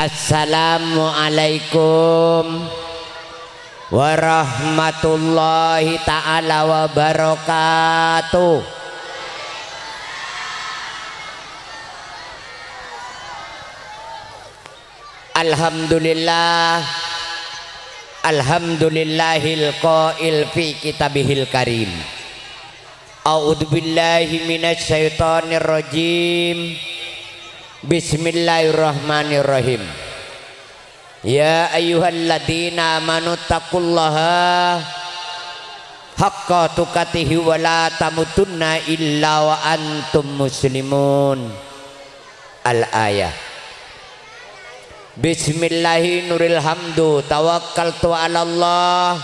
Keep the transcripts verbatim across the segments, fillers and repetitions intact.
Assalamualaikum warahmatullahi ta'ala wabarakatuh. Alhamdulillah. Alhamdulillahil qail fi kitabihil karim. A'udzubillahi minasyaitonirrajim. Bismillahirrahmanirrahim. Ya ayyuhalladzina amanu taqullaha haqqa tuqatihi wa la tamutunna illa wa antum muslimun. Al-ayah. Bismillahi nuril hamdu, tawakkaltu 'alallah,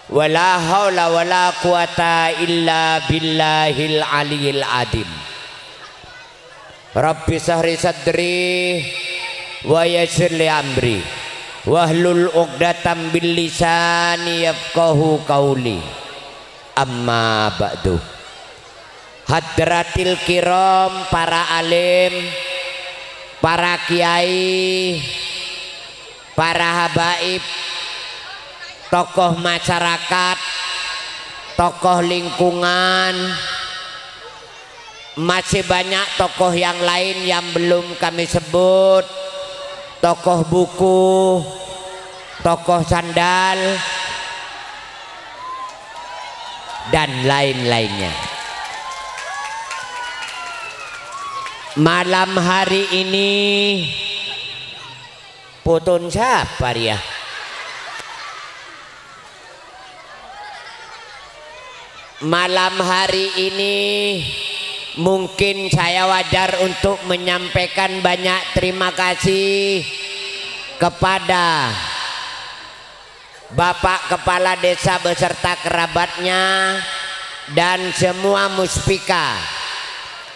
wa la haula wa la quwata illa billahil aliyil adzim. Rabbi sahri sadri, wa yassir li amri, wahlul 'uqdatam bil lisani yafqahu qauli. Amma ba'du. Hadratil kiram, para alim, para kiai, para habaib, tokoh masyarakat, tokoh lingkungan, masih banyak tokoh yang lain yang belum kami sebut, tokoh buku, tokoh sandal, dan lain-lainnya. Malam hari ini, putun sapa, rèya? Malam hari ini, mungkin saya wajar untuk menyampaikan banyak terima kasih kepada Bapak Kepala Desa beserta kerabatnya dan semua muspika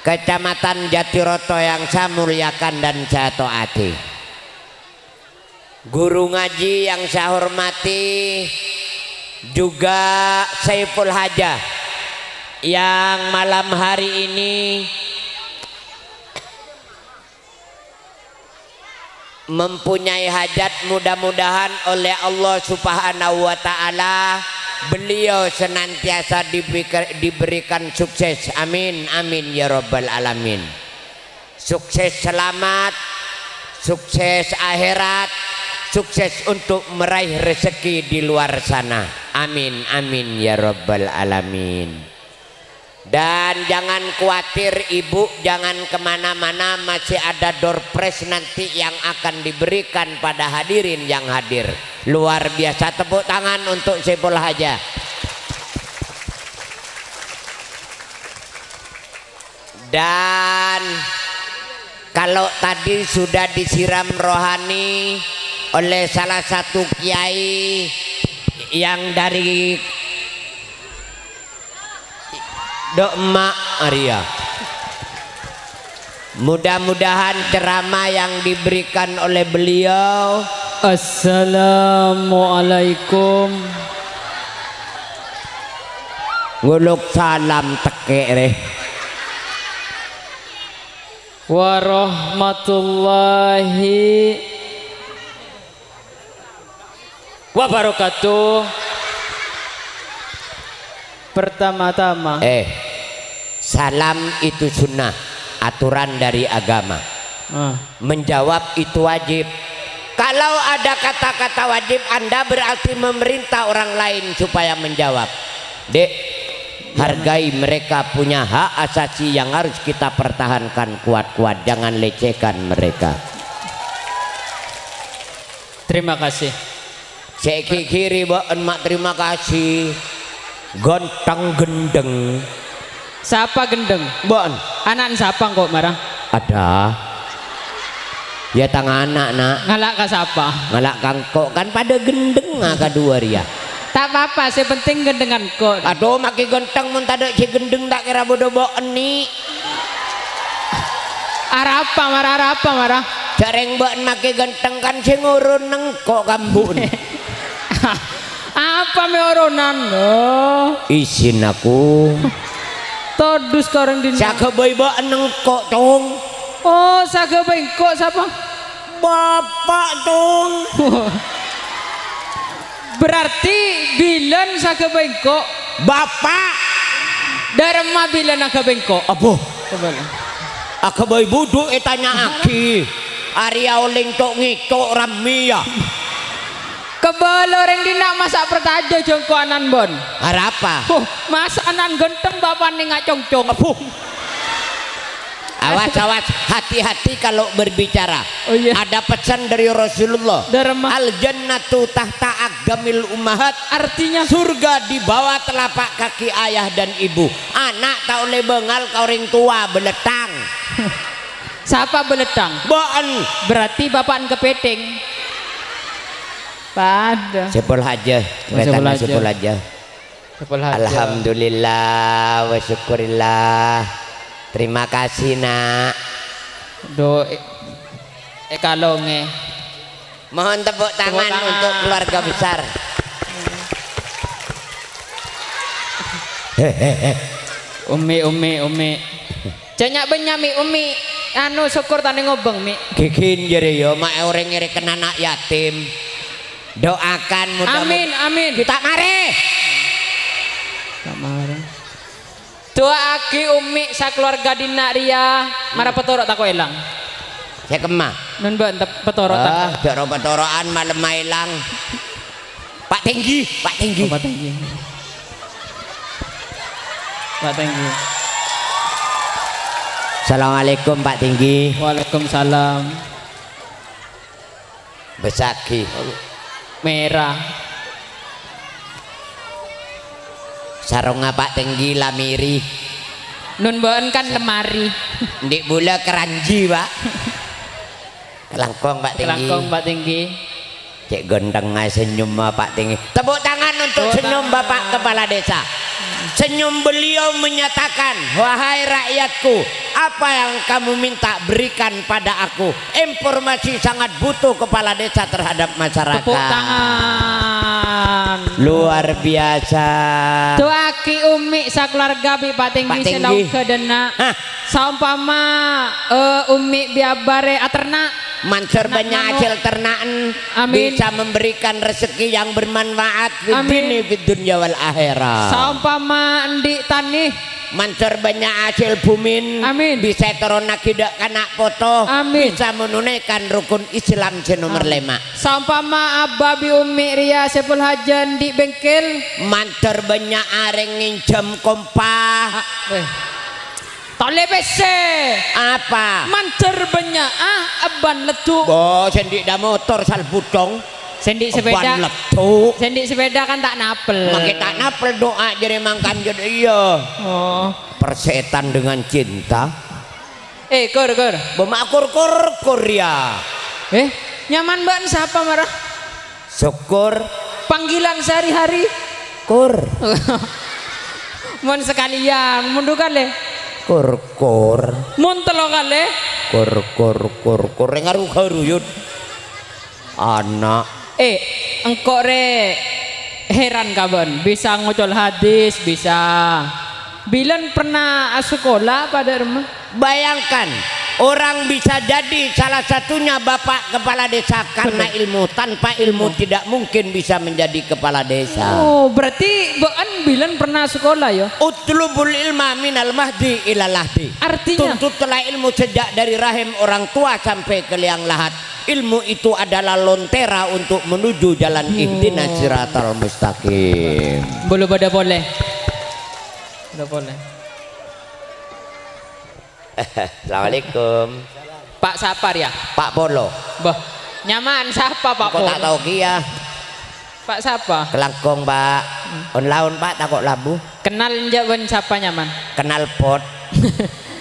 Kecamatan Jatiroto yang saya muliakan dan saya taati. Guru ngaji yang saya hormati, juga Saiful Hajah yang malam hari ini mempunyai hajat, mudah-mudahan oleh Allah Subhanahu wa Ta'ala beliau senantiasa diberikan, diberikan sukses. Amin, amin, ya Rabbal 'Alamin. Sukses selamat, sukses akhirat, sukses untuk meraih rezeki di luar sana. Amin, amin, ya Rabbal 'Alamin. Dan jangan khawatir, Ibu, jangan kemana-mana, masih ada door prize nanti yang akan diberikan pada hadirin yang hadir. Luar biasa, tepuk tangan untuk Saiful Hajah. Dan kalau tadi sudah disiram rohani oleh salah satu kiai yang dari Dok Emak Arya. Mudah-mudahan ceramah yang diberikan oleh beliau. Assalamualaikum. Ngolok salam tekke' re. Warahmatullahi wabarakatuh. Pertama-tama. Eh, salam itu sunnah, aturan dari agama. Ah. Menjawab itu wajib. Kalau ada kata-kata wajib, Anda berarti memerintah orang lain supaya menjawab. Dek, hargai mereka punya hak asasi yang harus kita pertahankan kuat-kuat. Jangan lecehkan mereka. Terima kasih. Sè èghighiri bâ'en ma' terima kasih. Ghântheng ghendheng. Sapa ghendheng? Bâ'en. Ana'na sapa engko' mara? Ada. Ya, tang ana', Na'. Ngala' ka sapa? Ngala' ka engko', kan padâ ghendhengnga kaduwâ rèya. Ta' apa-apa, sè penting ghendhengnga engko'. Adhu, makkè ghântheng mon tadâ' sè ghendheng ta' kèra bâdâ bâ'en, Ni'. Arapa mara, arapa mara? Jhâ' rèng bâ'en makkè ghântheng kan sè ngoron engko' kambu'en. Apa mè oronan, lo? Isin aku. Todus ka orèng dinna'. Sè aghâbây bâ'en engko', Cong. Oh, sè aghâbây engko' sapa? Bapa', Cong. Berarti bilân saghâbây engko'? Bapa'. Dâ'remma bilân aghâbây engko'? Abbhu. Aghâbây budhu ètanya'aghi. Arèya olèng co'-ngèco' rammè, yâ. Kèbâl orèng dinna' masa' parcajâ jhângko'an bân. Arapa? Huh, masa' nan ghântheng bapa'na ngacongcong. Abbhu. Awas, awas, hati-hati kalau berbicara. Oh, iya. Ada pesan dari Rasulullah. Dâ'remma? "Al jannatu tahta aqdamil ummahat." Artinya? Surga di bawah telapak kaki ayah dan ibu. Ana' ta' ollè bângal ka orèng towa, bâlettang. Sapa bâlettang? Bâ'en. Berarti bapa'na kepethèng. Padâ. Sè pol hajâ, Sè pol hajâ. Sè pol hajâ. Alhamdulillah wa syukurillah. Terima kasih, Nak. Do, è-, èkalongè. Mohon tepuk tangan untuk keluarga besar. Ummi, ummi, ummi. Jhâ' nya'-bânnya', Mi', Ummi. Anu, Sokor tanè ngobâng, Mi'. Ghighina jârèya, ma' orèng ngèrèkèn ana' yatim. Doakan mudah-mudahan. Amin, amin. Ghi' ta' marè. Ta' marè. Du'aaghi Ummi' sakalowarga dinna' rèya, mara patoro' tako' èlang. Sè kemma. Nun bân tep-, patoro' tako'. Ah, jhâ' ro-patoro'an malem èlang. Pak Tenggi, Pak Tenggi. Oh, Pak Tenggi. Pak Tenggi. Assalamualaikum, Pak Tenggi. Waalaikumsalam. Bessaghi. Mèra. Sarongnga Pak Tenggi la mèrè. Nun bâ'en kan lemari. Endi' bulâ keranji, Pak. Kalangkong, Pak Tenggi. Kalangkong, Pak Tenggi. Cè' ghântengnga senyumma Pak Tenggi. Tepuk tangan untuk senyum Bapak Kepala Desa. Senyum beliau menyatakan, "Wahai rakyatku, apa yang kamu minta, berikan pada aku." Informasi sangat butuh kepala desa terhadap masyarakat. Tepuk tangan. Luar biasa. Du'aaghi Ummi' sakalowarga bi' Pak Tenggi sè la ongghâ dâ' enna'. Hah? Saompama, eh, Ummi' bi' abbâ rè aterna'. Mandhâr bânnya' ajhâl terna'en. Amin. Bisa memberikan rezeki yang bermanfaat fid dini fid dunya wal akhirah. Saompama endi' tanè. Mandhâr bânnya' ajhâl bhumin. Amin. Bisa ètoronnaghi dâ' kana' poto. Amin. Bisa menunaikan rukun Islam sè nomer lèma'. Saompama abbâ bi' Ummi' rèya sè pol hajâ endi' bengkel. Mandhâr bânnya' arèng ngènjhâm kompa. Ah, eh. Tolè pèssè. Apa? Mandhâr bânnya', ah, ebbân leddhu'. Oh, sè endi' dâ' motor salbucong. Sè endi' sepeda. Ebbân leddhu'. Sè endi' sepeda kan ta' napel. Mangkè ta' napel doa jârèya mangkana jârèya. Oh. Persetan dengan cinta. Eh, Kur, Kur. Bâ' ma' kur-kur-kur, yâ. Eh, nyamana bâ'en sapa, mara? Sokor. Panggilan sehari-hari? Kur. Mon sakalèyan, mon du kalè? Kur-kur. Mon tello kalè? Kur-kur-kur-kur. Rèng aru-garu, Yud. Ana'. Eh, engko' rè hèran ka bâ'en. Bisa ngocol hadis, bisa. Bilân pernah asakola apa dâ' remma? Bayangkan, orang bisa jadi salah satunya bapak kepala desa karena ilmu. Tanpa ilmu tidak mungkin bisa menjadi kepala desa. Oh, berarti bâ'en bilân pernah sekolah, ya? Utlubul ilma minal mahdi ilal lahdi. Artinya? Tuntutlah ilmu sejak dari rahim orang tua sampai ke liang lahat. Ilmu itu adalah lontera untuk menuju jalan ihdinas siratal mustaqim. Bulu pada boleh. Pada boleh. Assalamualaikum. Pak sapa, ya? Pak Polo. Bah, nyamana sapa, Pak Polo? Kok tak tahu kia? Pak sapa? Kelangkong, Pak. Hmm. On laon, Pak, tako' labu. Kenal enjâ' bân sapa nyamana? Kenal pot.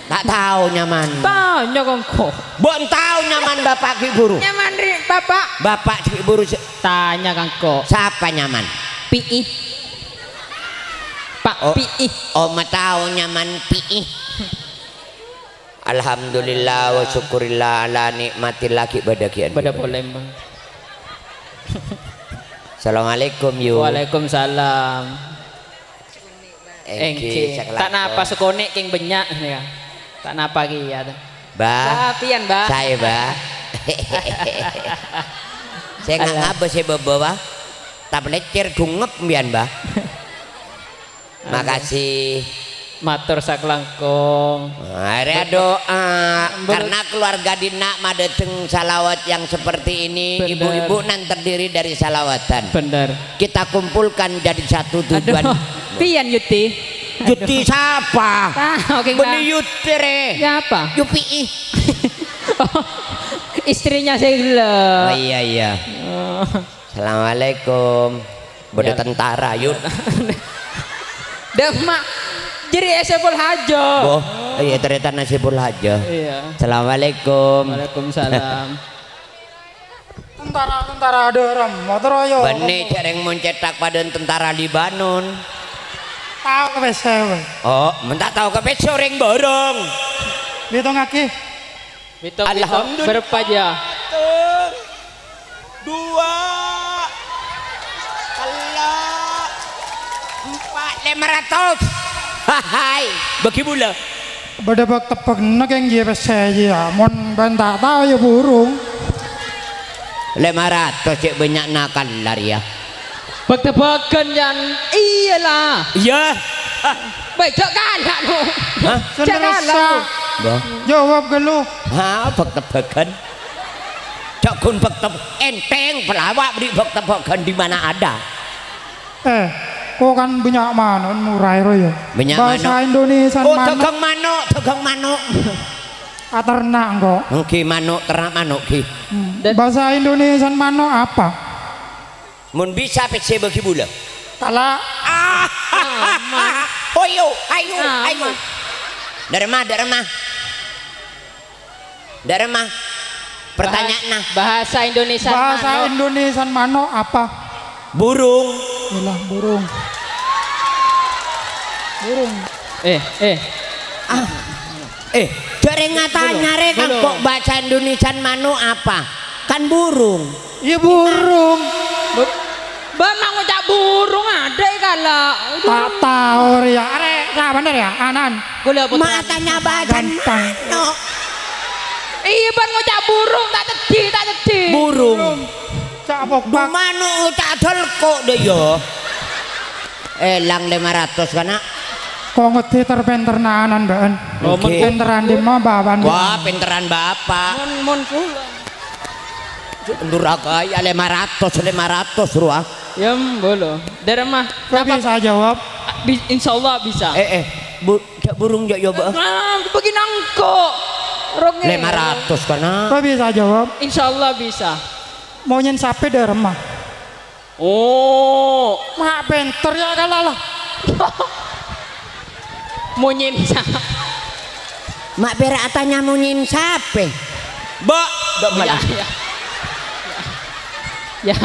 Tak tahu nyamana. Tanya kongko. Bân tahu nyamana Bapak Ki Buru. Nyamana ri Bapak. Bapak Ki Buru se- Tanya kongko. Sapa nyamana? Pi'i. Pak Pi'i. Oh, ma' tahu nyamana Pi'i. Alhamdulillah wa syukurillah ala nikmatillah, ghi' bâdâ ghi'an. Bâdâ polè, Bang. Assalamualaikum, Yu. Waalaikumsalam. Èngghi, èngghi. Sakalangkong. Ta' napa sakonè' kèng bânnya', ya. Ta' napa kèya, ta'. Ba. Ba, piyan, Ba. Saè, Ba. Sènga' Allah. Ngabâs è bâbâ, Bâh. Tapalècèr dungep mbiyan, Bâh. Makasih. Mator sakalangkong. Arè Ber-, ado'a, ber-, karena keluarga Dina madâteng salawat yang seperti ini, bener. Ibu-ibu nan terdiri dari salawatan. Bener. Kita kumpulkan jadi satu tujuan. Aduh, piyan Yuti? Yuti sapa? Ah, oke, bânnè Kak. Yuti, rè. Ya apa? Yupi'i. Oh, istrinya saya gila. Oh, iya, iya. Oh. Assalamualaikum. Bâdâ Ya. Tentara, yuk. Dâ' emma', jârèya Saiful Hajah. Boh, iya, tarètan Saiful Hajah. Iya. Assalamualaikum. Waalaikumsalam. Tentara-tentara dârem, motor ayo. Bânnè, jhâ' rèng mon cèthak padâna tentara Libanon. Tao ka pèssè, wè. Oh, mon ta' tao ka pèssè, orèng bârâng. Bitongaghi. Bitong, bitong. Alhamdulillah. Berapa, ya? Satu, dua, tello', empa', lèma ratos. Hahai, bâgi bulâ. Bâdâ bâk-tebbhâkna kèng jiyâ pèssè jiyâ. Mon bân ta' tao ya burung. Lèma ratos cè' bânnya'na kallar ya. Bâk-tebbhâghân, Jan. Iyâ la. Iyâ. Bâi, jhâ' kala', no. Hah? Jhâ' kala', no. Bâh. Jawab ghâllu. Ha, bâk-tebbhâghân. Jhâ' ghun bâk-teb-, ènthèng, pèlawa bâri' bâk-tebbhâghân di mana ada. Eh, ko kan bânnya' mano' mora ro ya. Bânnya' mano'. Bahasa Indonesia. Oh, mano'. Dagang mano', dagang mano'. Ah, ternak engko'. Èngghi mano', ternak mano' ghi. Hmm. Dan bahasa Indonesia mano' apa? Mon bisa pèssè bâgi bulâ. Kala'. Ah. Aman. Hoyo, ayo, ayo. Aman. Dâremma, dâremma. Dâremma. Pertanyaanna. Bahasa Indonesia. Bahasa mano'. Indonesia mano' apa? Burung. Iyalah, burung. Burung. Eh, eh. Ah. Eh, jhâ' rèng atanya rè, kan kok bahasa Indonesia mano' apa? Kan burung. Iyâ, burung. Bâ-, bâ' ma' ngoca' burung, adâ' è kala'. Ta' tao rèya. Arè, sapa bhender ya? Anan. Ghulâ putra. Ma' atanya bahasa mano'. Iyâ, bân ngoca' burung, ta' teddhi, ta' teddhi. Burung. Burung. Ca'pok. Mano' ngoca' dâlko' dâ' iyâ. Èlang lèma ratos, kana'. Ko' ngeddhi ter-pènterna anan, bân. Oh, mon pènteran dimma, bapa'an dimma? Wah, pènteran bapa'. Mon, mon kaulâ. Nduraga ya lèma ratos, lèma ratos rowa. Ya, mbolo. Dâremma. Ko' bisa jawab? Bi-, insyaallah bisa. Eh, eh, bu-, jhâ' burung jhâ' jawab. Ah, bâgi nangko'. Rongè. Lèma ratos, kana'. Ko' bisa jawab? Insyaallah bisa. Monyèn sapè dâremma? Oh. Ma' pènter ya kala' la. Monyèn sa-, ma' pèra' atanya monyèn sapè? Mbok, mbok malah. Ya, ya. Ya.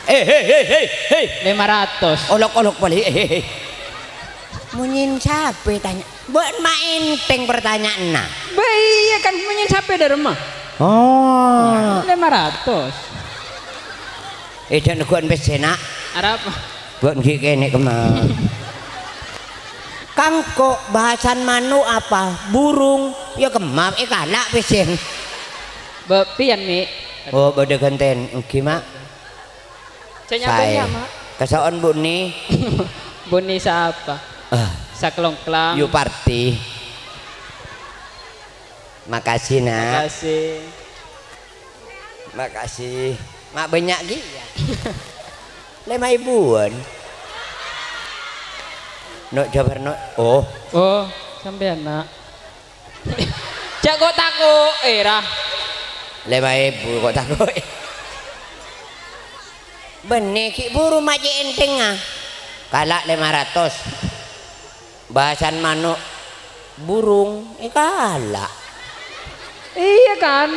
Eh, hei, hei, hei, hei. Lèma ratos. Olok-olok polè. Eh, hei, hei. Monyèn sapè tanya? Bân ma' ènthèng pertanyaanna. Bâ iyâ kan, monyèn sapè dâremma? Oh. Lèma ratos. Eh, jhâ' neggu'ân pèssè, Na'. Arapa? Bân ghi' kènè' kemma. Kangko' bahasan mano' apa? Burung. Ya kemma, èkala' pèssè. Bâ-, pèyan, Mi'. Oh, bâdâ ghântèn. Èngghi, Ma'. Jhâ' nyabâ' Saè. Iyâ, Ma'. Kaso'on, Bu Ni. Bu Ni sapa? Ah. Saklongklang. Yu Parti. Makasih, Na'. Makasih. Makasih. Ma' bânnya' ghi' ya. Lèma èbuwân. No', jhâbâr, No'. Oh. Oh, sampèyan, Na'. Jhâ' ko'-tako', èra. Lèma èbu ko'-tako'. Bânnè ghi' buru ma' cè' ènthèngnga. Kala' lèma ratos. Bahasan mano' burung, èkala'. Iyâ, kan?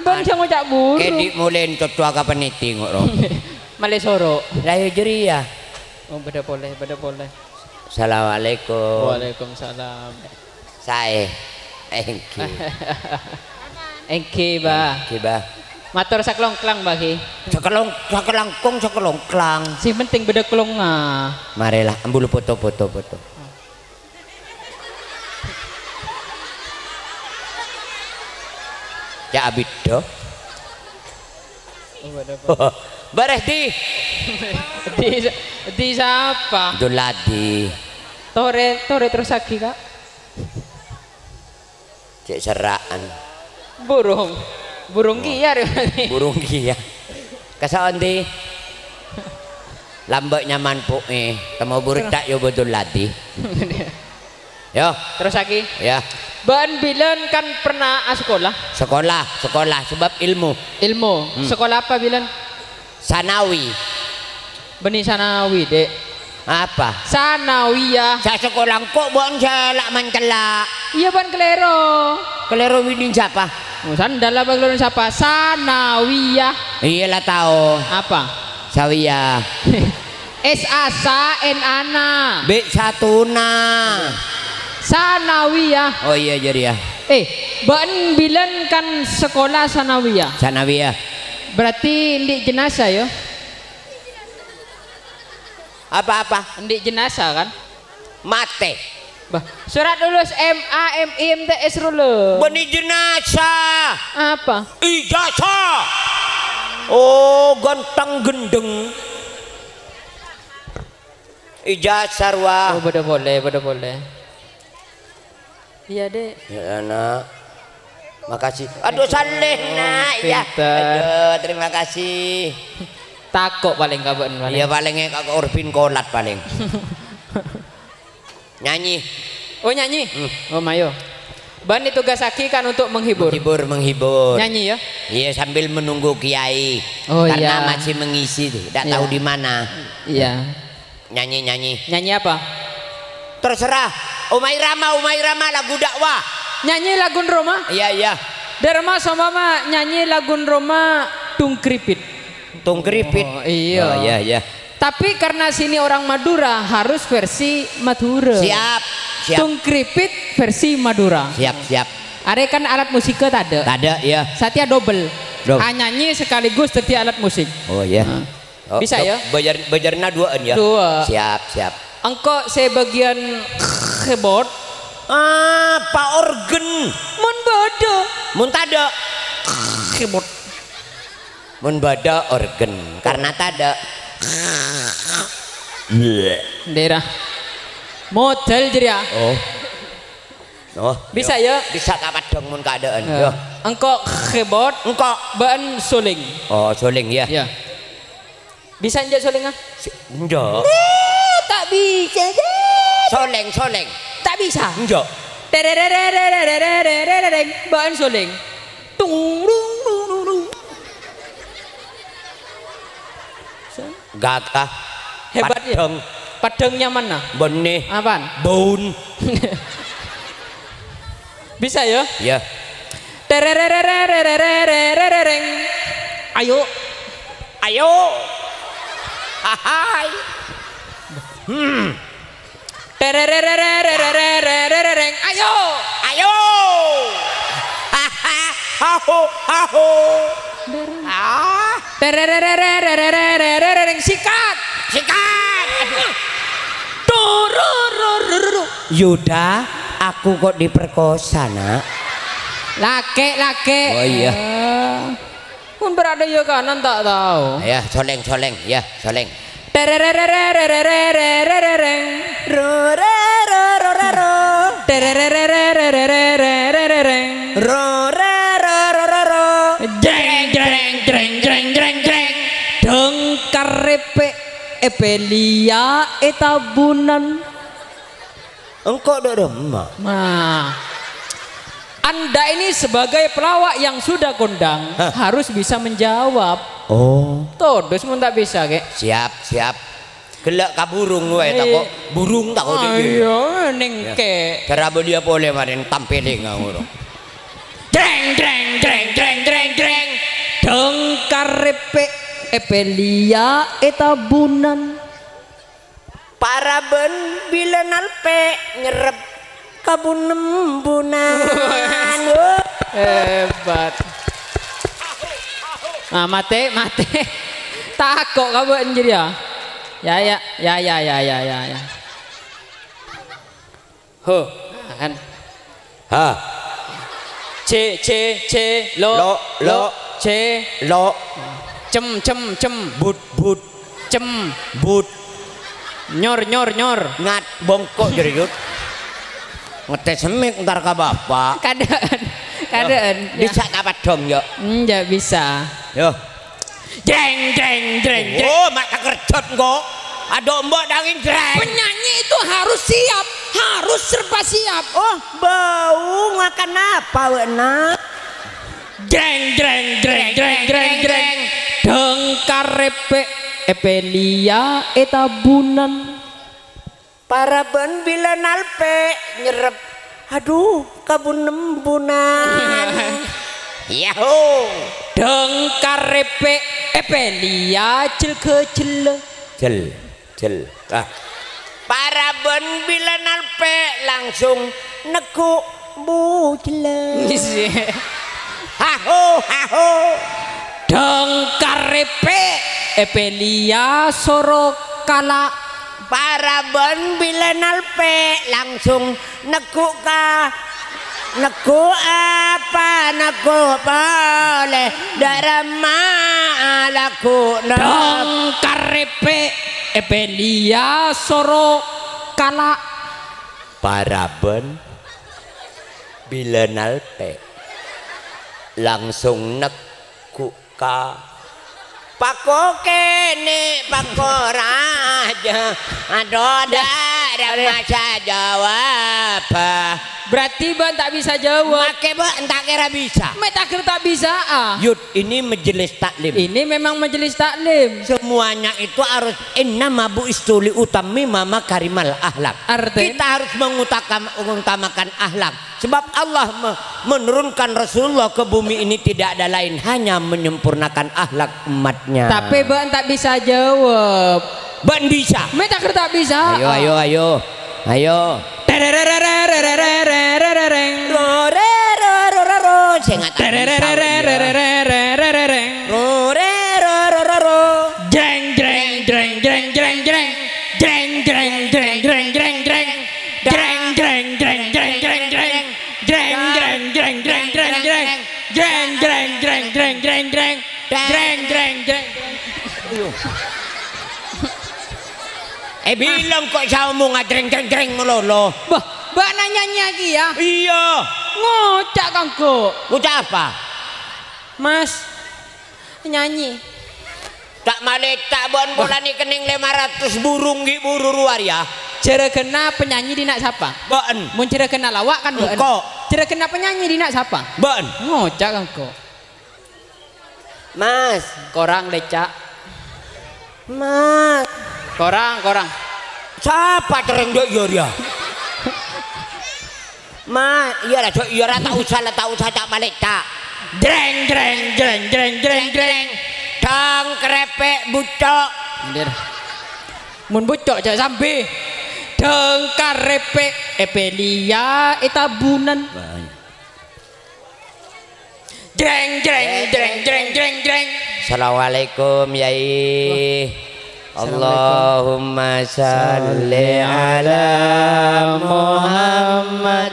Bân Ad-, sè ngoca' burung. Kèdhi' molè cocco'a ka panètè, ngo', ro. Malè soro'. Lah, iyâ jârèya. Oh, bâdâ polè, bâdâ polè. Assalamualaikum. Waalaikumsalam. Saè. Èngghi. Èngghi, Bâh. Èngghi, Bâh. Mator saklongklang, Bâh, ghi. Sakelong-, sakelangkong, sakelongklang. Sè penting bâdâ kelongnga. Marèla, ambu lu foto, foto, foto. Ca'na bidhâ. Oh, bâdâ, Pak. Bârâs di? Di, di sapa? Duladi. Torè, torè terrossaghi, Ka'. Cè' serra'an. Burung. Burung kèya, rè. Burung kèya. Kassa' ondi? Lambâ' nyaman po'è. Tamo burta' yo bâdâ Duladi. Yo. Terrossaghi. Ya. Bâ'ân bilân kan pernah asakola? Sekolah, sekolah, sebab ilmu. Ilmu. Hmm. Sekolah apa bilân? Sanawi. Bânnè sanawi, Dek. Apa? Sanawiyah. Sa sekolah engko' bâ'ân sè la mancella'. Iyâ, bâ'ân kalèro. Kalèro bânnè sapa? Oh, sandal apa kalèro sapa? Sanawiyah. Iyâ la tao. Apa? Sawiyah. S A sa N A na. Bi' satuna. Sanawiyah. Oh iyâ, jârèya. Eh, bâ'ân bilân kan sekolah sanawiyah. Sanawiyah. Berarti andi' jenazah, ya? Apa-apa? Andi' jenazah, kan? Matè. Bah, surat lulus M A, M I, M T S ro, lho. Bânnè jenazah. Apa? Ijazah. Oh, ganteng gendeng. Ijazah, rowa. Oh, bâdâ polè, bâdâ polè. Iyâ, Dek. Ya, Nak. Makasih. Aduh, saleh, Nak. Ya. Pinter. Aduh, terima kasih. Tako' palèng ka bâ'ân palèng. Iyâ, palèng ka Orbin Kolat palèng. Nyanyi. Oh, nyanyi? Hmm. Oh, mayo. Bâ'ân ditugasaghi kan untuk menghibur. Menghibur, menghibur. Nyanyi, ya? Iya, sambil menunggu kiai. Oh, karena iya. Masih mengisi, tidak tahu di mana. Iya. Nyanyi, nyanyi. Nyanyi apa? Terserah. Omah Irama, Omah Irama, lagu dakwah. Nyanyi lagu Roma? Iya, iya. Dâ' Roma seumpama nyanyi lagu Roma Tungkripit. Tungkripit. Oh, iya. Oh, iya, iya. Tapi karena sini orang Madura, harus versi Madura. Siap, siap. Tungkripit versi Madura. Siap, siap. Arè kan alat musiknya tadâ'. Tadâ', iya. Satèya double. Double. Ah, nyanyi sekaligus dâddhi alat musik. Oh, iya. Nah. Oh, bisa, do-, ya? Bâjâr, bâjârna duwâ'ân, ya? Duwâ'. Siap, siap. Engko' sè bâgiyân keyboard. Apa organ? Mon bâdâ. Mon tadâ'. Keyboard. Mon bâdâ organ, karena tadâ'. Dera. Model jârèya. Oh. Oh, bisa, ya? Bisa ka padhâng mon kaadaan. Ya. Ya. Engko' keyboard, engko' bâ'ân suling. Oh, suling, ya. Ya. Bisa enjâ' solèngnga? Si-, enjâ'. Eh, ta' bisa, Dek. Solèng, solèng. Ta' bisa? Enjâ'. Terererererererereng. Bâ'ân solèng. Tung, rung, rung, rung, rung. Gagah. Hebat, ya? Padhâng. Padhâng nyamanna? Bânnè. Apaan? Baun. Bisa, ya? Iya. Tererererererereng. Ayo. Ayo. Hahai. Hmm. Tererererererereng. Ayo. Ayo. Haho, haho. Ah. Tererererererereng. Sikat. Sikat. Tururururu. Yuda, aku kok diperkosa, Nak? Lake, lake. Oh, iya. Eh. Pon berada ya kanan tak tahu. Ya, soleng, soleng. Ya, soleng. Terererererererereng. Ro, re, ro, ro, re, ro. Terererererererereng. Ro, re, ro, ro, ro, ro. Jreng, jreng, jreng, jreng, jreng, jreng. Dengkar repek, epeliya, etabunan. Engko' dâ' remma. Nah. Anda ini sebagai pelawak yang sudah kondang, hah? Harus bisa menjawab. Oh. Todus mon ta' bisa, Kè. Siap, siap. Ghellâ' ka burung wae, eh, tako'. Burung tako' ah, dhi'. Iya, nèng ya. Kè. Cara bâdâ polè marèn tampèlè ngawur. Jreng, jreng, jreng, jreng, jreng, jreng. Dengkar repek, epeliya, etabunan. Parabân bilân alpè' nyerrep ka bun-embunan. Hebat. Ah, matè, matè. Tako' ka bâ'ân jârèya. Ya, ya, ya, ya. Ho, kan. Ha. C Cè, cè, cè, lo, Lo, lo, lo. Cè. Lo. Cem, cem, cem. But, but. Cem. But. Nyor, nyor, nyor. Ngat, bongko' jârèya, Yut. Ngetes semit entar ka Bapak. Kadhâ'ân. Kadhâ'ân. Yo, bisa tak padhong, yo? Enjâ' bisa. Yo. Jreng, jreng, jreng, jreng. Oh, ma' takerjot engko'. Adhu embo' dhângèng jreng. Penyanyi itu harus siap, harus serba siap. Oh, bâ'na ngakan apa, bâ'na? Jreng, jreng, jreng, jreng, jreng, jreng. Dhâng karepek èpèlèya è tabunan. Parabân bilâ nalpè' nyerrep. Adhu, kabun-embunan. Yahoo. Dhâng karepek èpèlèya jel-ghâjellâ. Jel, jel. Ah. Parabân bilâ nalpè' langsung neggu' bujellâ. Haho, haho. Dhâng karepek èpèlèya soro kala'. Parabân bilâ nalpè' langsung neggu' ka, neggu' apa, neggu' polè, dâ' remma lagghu'na. Dhâng karepek èpèlèya soro kala'. Parabân bilâ nalpè' langsung neggu' ka. Pako kènè', pako rajâ. Adhu, dâ' remma sè jâwâb. Berarti bâ'na ta' bisa jawab. Makè bâ'na ta' kèra bisa. Mè' ta' kèra ta' bisa, ah. Yut, ini majelis taklim. Ini memang majelis taklim. Semuanya itu harus, "Innama bu'istu li utammima makarimal akhlak." Artinya? Kita harus mengutakam-, mengutamakan akhlak. Sebab Allah me-, menurunkan Rasulullah ke bumi ini tidak ada lain, hanya menyempurnakan akhlak umatnya. Tapè bâ'na ta' bisa jawab. Bâ'na bisa. Mè' ta' kèra ta' bisa. Ayo, ayo, ayo. Ayo. Ro, re, ro, ro, ro, ro, ro. Sè ngata bisa, ya. Ro, re, ro, ro, ro, ro. Jreng, jreng, jreng, jreng, jreng, jreng. Jreng, jreng, jreng, jreng, jreng. Jreng, jreng, jreng, jreng, jreng, jreng. Jreng, jreng, jreng, jreng, jreng, jreng. Jreng, jreng, jreng, jreng, jreng, jreng. Jreng, jreng, jreng, jreng. Èbilang ko' sè omongnga jreng, jreng, jreng malolo. Bâh, bâ'na nyanyi kèya? Iyâ. Ngoca' ka engko'. Ngoca' apa? Mas, nyanyi. Ta' malè, ta' bâ'na polana kennèng lèma ratos burung ghi' buru rowa rèya. Jhurâghânna penyanyi dinna' sapa? Bâ'na. Mon jhurâghânna lawak kan bâ'na. Engko'. Jhurâghânna penyanyi dinna' sapa? Bâ'na. Ngoca' ka engko'. Mas. Korang, lèca'. Mas. Korang, korang. Sapa cerrèng dâ' iyâ rèya? Ma, iyâ ra, Jo, iyâ ra, ta' osa la, ta' osa, ta' malè, ta'. Jreng, jreng, jreng, jreng, jreng, jreng. Dhâng karepek bucco'. Ndir. Mon bucco' jhâ' sambi. Dhâng karepek èpèlèya è tabunan. Jreng, jreng, jreng, jreng, jreng, jreng. Assalamualaikum, Yai. Wah. Assalamualaikum. Allahumma shalli ala Muhammad.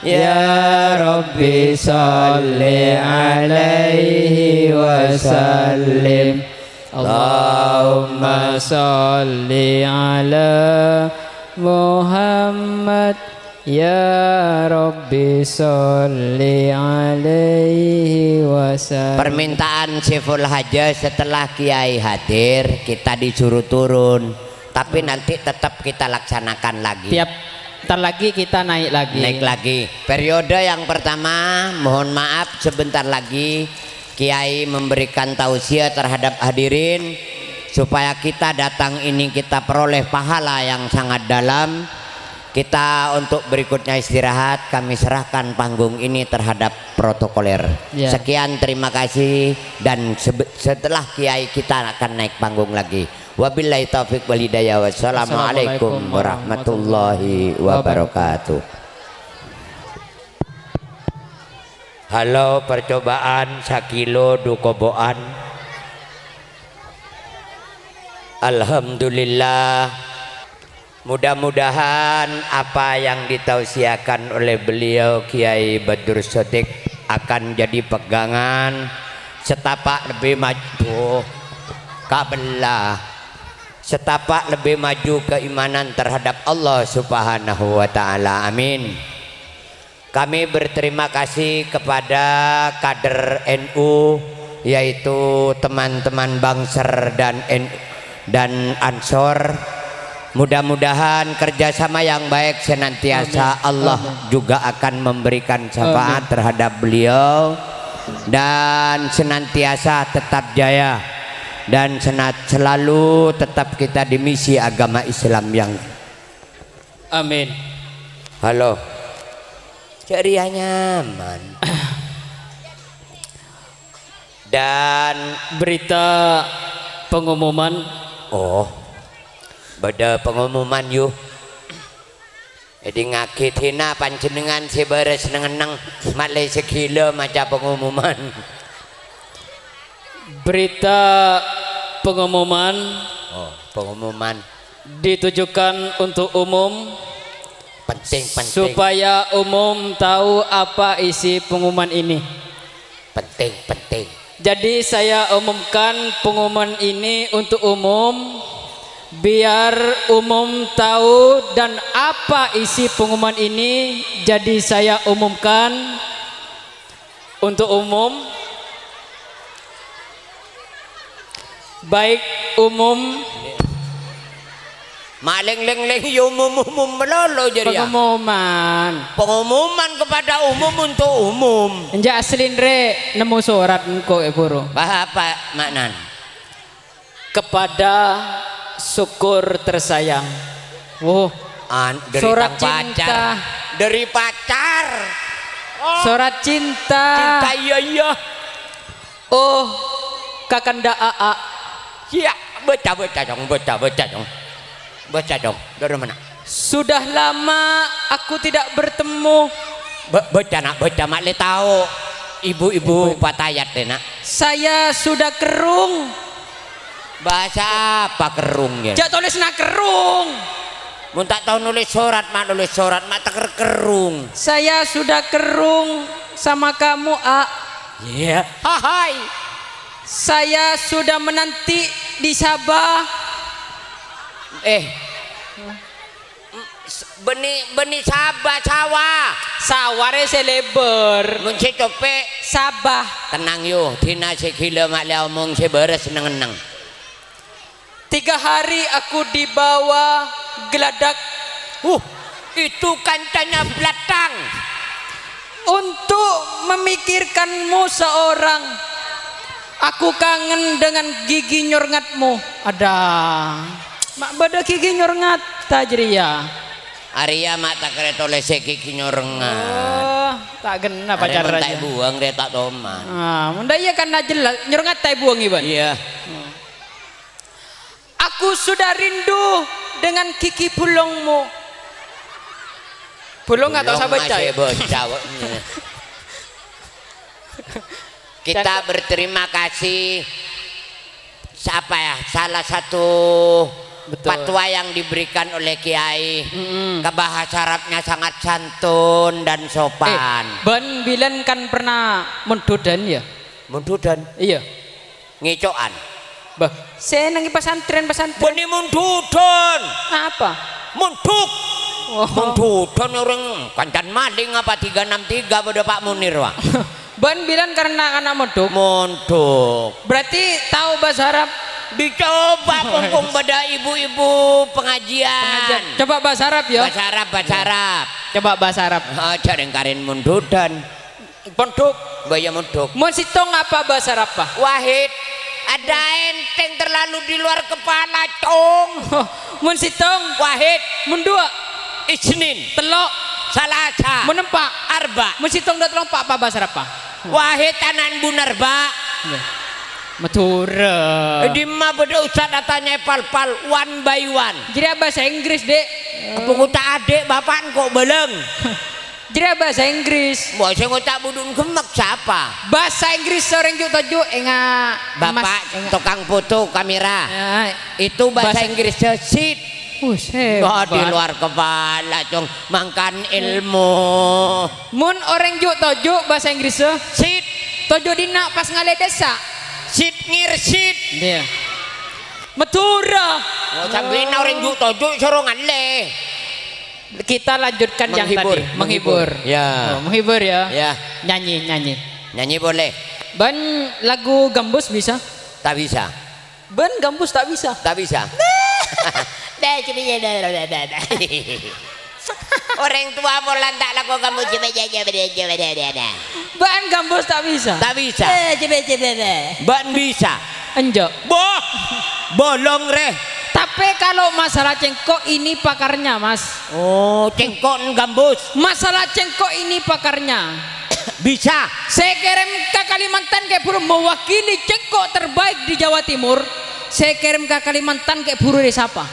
Ya Rabbi, shalli alaihi wa sallim. Allahumma shalli ala Muhammad. Ya Rabbi, shalli alaihi wa sallim. Permintaan Saiful Hajah, setelah Kiai hadir, kita disuruh turun. Tapi nanti tetap kita laksanakan lagi. Tiap, ntar lagi kita naik lagi. Naik lagi. Periode yang pertama, mohon maaf, sebentar lagi Kiai memberikan tausiah terhadap hadirin, supaya kita datang ini kita peroleh pahala yang sangat dalam. Kita untuk berikutnya istirahat, kami serahkan panggung ini terhadap protokoler. Ya. Sekian, terima kasih, dan sebe-, setelah Kiai kita akan naik panggung lagi. Wabillahi taufik wal hidayah. Wassalamualaikum warahmatullahi wabarakatuh. Halo, percobaan sakilo du kobo'an. Alhamdulillah. Mudah-mudahan apa yang ditausiahkan oleh beliau, Kiai Badur Sodik, akan jadi pegangan setapak lebih maju, kabella, setapak lebih maju keimanan terhadap Allah Subhanahu wa Ta'ala. Amin. Kami berterima kasih kepada kader N U, yaitu teman-teman Bangser dan N-, dan Ansor. Mudah-mudahan kerjasama yang baik senantiasa Amin. Allah Amin. juga akan memberikan syafaat Amin. terhadap beliau dan senantiasa tetap jaya dan senat-, selalu tetap kita di misi agama Islam yang Amin. Halo. Ca'rèya nyaman. Dan berita pengumuman. Oh. Bâdâ pengumuman, yu. Èdingngaghi dhina panjhennengngan sè bârâs neng-enneng, malè sè ghilâ maca pengumuman. Berita pengumuman. Oh, pengumuman. Ditujukan untuk umum, Penting, penting. supaya umum tahu apa isi pengumuman ini. Penting, penting. Jadi, saya umumkan pengumuman ini untuk umum, biar umum tahu dan apa isi pengumuman ini. Jadi, saya umumkan untuk umum, baik umum. Ma' lèng-lèng, yâ umum-umum malolo jârèya. Pengumuman. Pengumuman kepada umum untuk umum. Enjâ' asli, Ndri, nemmo sorat engko' è buru. Bâh, apa ma'nana? Kepada Syukur tersayang. Woh. An-, dâri Sorat tang pacar. cinta. Dâri pacar. Oh. Sorat cinta. Cinta, iyâ, iyâ. Oh, kakanda A A. Iyâ, bâca, bâca, Cong, bâca, bâca, Cong. Bâca, Cong. Dâri mana? Sudah lama aku tidak bertemu. Bâ-, bâca, Nak, bâca, ma' lè tao. Ibu-ibu Ibu. patayat, deh, Nak. Saya sudah kerrung. Bhâsa apa kerrung, yâ? Jhâ' tolèsna kerrung. Mon ta' tao nolès sorat, ma' nolès sorat, ma' ta' ker-, kerrung. Saya sudah kerrung sama kamu, A. Iyâ. Hahai. Saya sudah menanti di Sabah. Eh. S-, bânnè, bânnè Sabah, sawah. Sawah rè sè lèbâr. Mon sè copè'. Sabah. Tenang, yu, dhina sè ghilâ ma' lè omong sè bârâs neng-enneng. Tiga hari aku dibawa geladak. Huh, itu kancana blatang. Untuk memikirkanmu seorang. Aku kangen dengan gigi nyorngatmu. Ada. Ma' bâdâ gigi nyorngatta jârèya. Arèya ma' ta' karè tolèsè gigi nyorngat. Oh, ta' ghenna Arè pacar mon ta' aja. èbuwâng rè ta' toman. Ah, mon dâ' iyâ kan jelas, nyorngatta èbuwâng, Iban? Iyâ. Hmm. Aku sudah rindu dengan gigi bulongmu. Bulong atau Bulong sabâca, masih ya? bâca, wak. Kita Cakep. berterima kasih, siapa ya, salah satu Betul. fatwa yang diberikan oleh Kiai, Mm-mm. ke bahasa Arabnya sangat santun dan sopan. Eh, bân bilân kan pernah mondhudan, ya? Mondhudan? Iya. Ngèco'an. Bâh, sè neng pesantren-pesantren. Bânnè mondhudan. Apa? Mondhuk. Oh. Mondhudan orèng kancana maling apa tiga enam tiga padâ Pak Munir, wah. Bân bilân karena ana' mondhuk. Mondhuk. Berarti tahu bahasa Arab? Dicoba pongpong padâ ibu-ibu pengajian. Pengajian. Coba bahasa Arab, ya. Bahasa Arab, bahasa Arab. Coba bahasa Arab. Ah, jhâreng karèn mondhudan. Mondhuk. Bâ iyâ mondhuk. Mon sèttong apa bahasa Arab, Pak? Wahid. Ada enteng terlalu di luar kepala, Cong. Mon sèttong. Wahid. Mon duwâ'. Isnin. Tello'. Salasa. Mon empa'. Arba. Mon sèttong dâ' tello' empa' apa bahasa Arab, Pak? Wahid ana'na Bun Arba. Iya. Madhurâ. È dimma bâdâ ustad atanya pal-pal, one by one. Jârèya bahasa Inggris, Dek. Apa ngoca' adhi' bapa' engko' bâlâng? Jârèya bahasa Inggris. Mbok sè ngoca' budhu'na ghemmek sapa? Bahasa Inggris sè orèng ju'-toju', enga' Bapak Mas, enga'. Tukang foto kamera. Ya. Itu bahasa Bahasa Inggrisnya seat. Wis, hebat. Wah, di luar kepala, Cong. Mangkan ilmu. Mon orèng ju'-toju' bhâsa Inggris, eh? Sit. Toju' dinna' pas ngalè dessa'. Sit ngirsit. Iya. Madhurâ. Oh, sampèyan orèng ju'-toju' soro ngalè. Kita lanjutkan yang tadi. Menghibur, menghibur. Ya. Oh, menghibur ya. Ya. Nyanyi, nyanyi. Nyanyi boleh. Bân lagu gambus bisa? Tak bisa. Bân gambus tak bisa? Tak bisa. Deh, sini ya, dah, dah, dah, dah. Orang tua polan tak laku kamu coba, coba, coba, coba, coba, coba. Bân gambus tak bisa? Tak bisa. Eh, coba, coba, coba. Bân bisa. Enjâ'. Boh, bolong rè. Tapè kalau masalah cengkok ini pakarnya, Mas. Oh, cengkok gambus. Masalah cengkok ini pakarnya. Bisa. Sè kèrèm ka Kalimantan kè buru mewakili cengkok terbaik di Jawa Timur. Sè kèrèm ka Kalimantan kè buru rè sapa?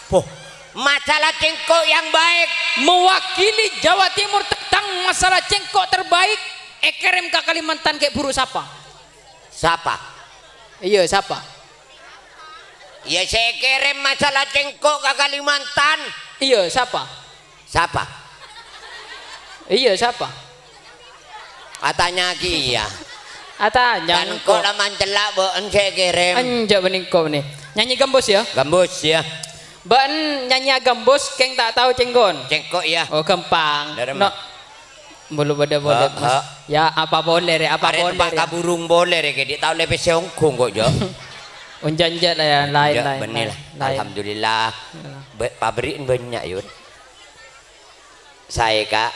Boh, masalah cengkok yang baik. Mewakili Jawa Timur tentang masalah cengkok terbaik, èkèrèm ka Kalimantan kè buru sapa? Sapa? Iyâ, sapa? Ya, sè kèrèm masalah cengkok ka Kalimantan. Iyâ, sapa? Sapa? Iyâ, sapa? Atanya ki ya. Atanya. Kan engko' la mancella' bâ'en sè kèrèm. Enjâ' bânnè engko' bânnè. Nyanyi gambus ya? Gambus ya. Bâ'en nyanyi gambus, kèng ta' tao cengkon. Cengkok ya. Oh, gampang. Dâremma. No. Bulu bâdâ polè, Mas. Ha, ha. Ya, apa polè rè? Apa polè rè? Arè tempat kaburung polè rè, kè, dhi' tao lè pèssè ongghu kok, Jo. Onjâ-onjâ la ya, laèn, laèn, bânnè la. Laèn. Alhamdulillah. Ya. Bâ-, pabrik bânnya', Yun. Saè, Ka'.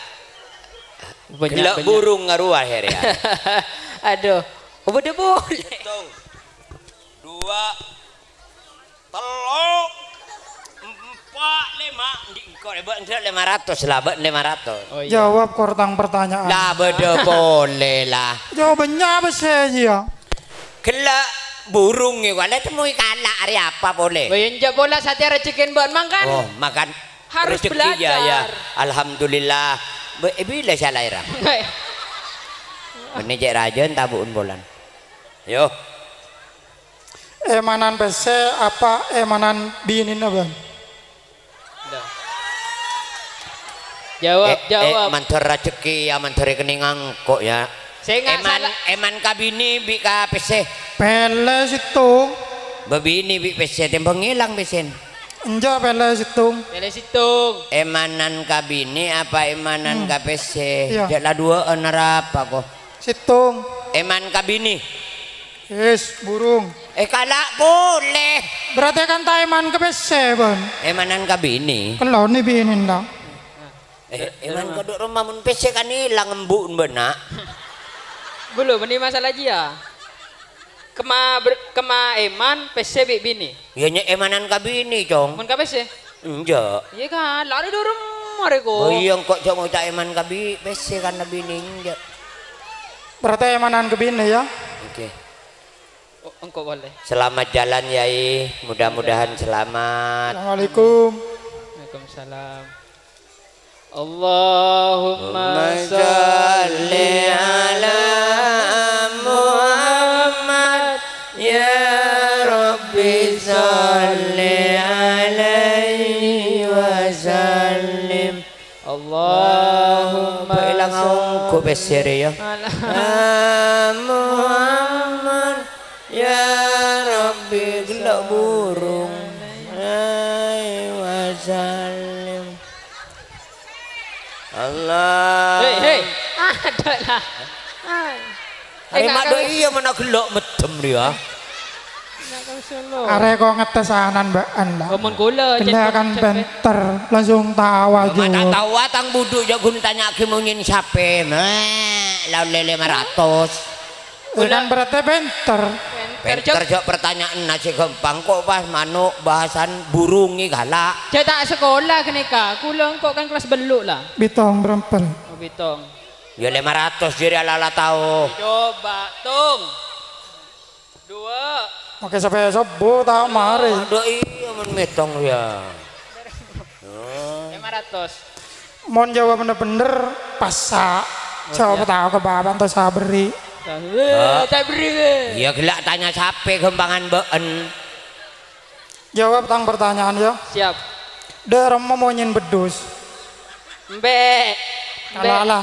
Bânnya', gellâ' bânnya'. Burung ngarowa, Her, ya. Aduh. Oh, bâdâ polè. Hitung. Dua. Tello', empa', lèma', andi' engko' rè, bâ'en lèma ratos la, bâ'en lèma ratos. Oh, iya. Jawab kor tang pertanyaan. La, bâdâ polè la. Jawabannya apa saja? Gellâ' burung è, wala temui kala' arè apa polè? Wah, enjâ' pola satèya rejhekkèn bâ'en mangkan. Oh, makan. Harus rezeki, ya, ya. Belajar. Alhamdulillah. Bâ-, è bilâ sè laèra? Mennè cè' rajâna tabu'un polana. Yo. Èmanan pèssè apa èmanan binèna, Bân? Dah. Jawab, eh, eh, jawab. Mandhâr rejhekkè, ya, mandhâr è kennengngan engko', ya. Sè nga-, èman, sala- èman ka binè bi' ka pèssè? Pèlè sèttong. Bâ binè bi' pèssè, tèmbhâng ngèlang pèssèna. Enjâ', pèlè sèttong. Pèlè sèttong. Èmanan ka binè apa èmanan, hmm, ka pèssè? Iya. Jâ' la duwâ'ân arapa, ko? Sèttong. Èman ka binè. Wis, burung. Eh, kala' polè. Berarti kan ta' èman ka pèssè, Bân. Èmanan ka binè. Kello' nè binèna. Eh, èman kodhu' roma mon pèssè kan èlang embu'na bâ'na. Belum, ini masalah jiyâ. Kemma ber-, kemma èman pèssè bi' binè. Iyâ, nyè' èmanan ka binè, Cong. Mon ka pèssè? Enjâ'. Iyâ, kan, la arè dâremma arè, ko. Oh, iyâ, engko' jâ' ngoca' èman ka bi' pèssè kan binè, enjâ'. Berarti èmanan ka binè, ya? Oke. Oh, engko' polè. Selamat jalan, Yai. Mudah-mudahan selamat. Assalamualaikum. Waalaikumsalam. Allahumma shalli ala Muhammad, ya Rabbi shalli alaihi wa sallim. Allahumma shalli ala Muhammad, ya Rabbi, gellâ' burung. Alaihi wa sallim. Allah. Hei, hei. Aduh lah. Ai. Arè ma' dâ' iyâ mana gellâ' meddem rèya. Arè ko' ngetesanan bâ'en la. Omon kaulâ, gellâ' kan pènter, langsung tao aja. Ma' ta' tao tang budhu jâ' ghun tanya'aghi monyèn sapè. Mè', la ollè lèma ratos. Eh, kan berarti pènter. Pènter, jâ' pertanyaan sè ghâmpang, ko' pas mano' bhâsana burung è kala'. Jâ' ta' sakola ghânèka, kaulâ engko' kan kelas bellu' la. Bitong berempel. Oh, bitong. Ya, lèma ratos jârèya la tao. Coba, tong. Dua. Makè sapè sobbhu ta' marè. Aduh, iyâ, mon mètong, ya. Lèma ratos. Mon jawabanna bhender, passa'. Oh, jawab siap. Tao ka bapa' ento' sabherri'. Eh, sabherri', weh. Iyâ, gellâ' tanya sapè ghâmpangan bâ'en. Jawab tang pertanyaan, ya. Siap. Dâ' remma monyèn beddhus. Mbè'. Mbè'. Kalala.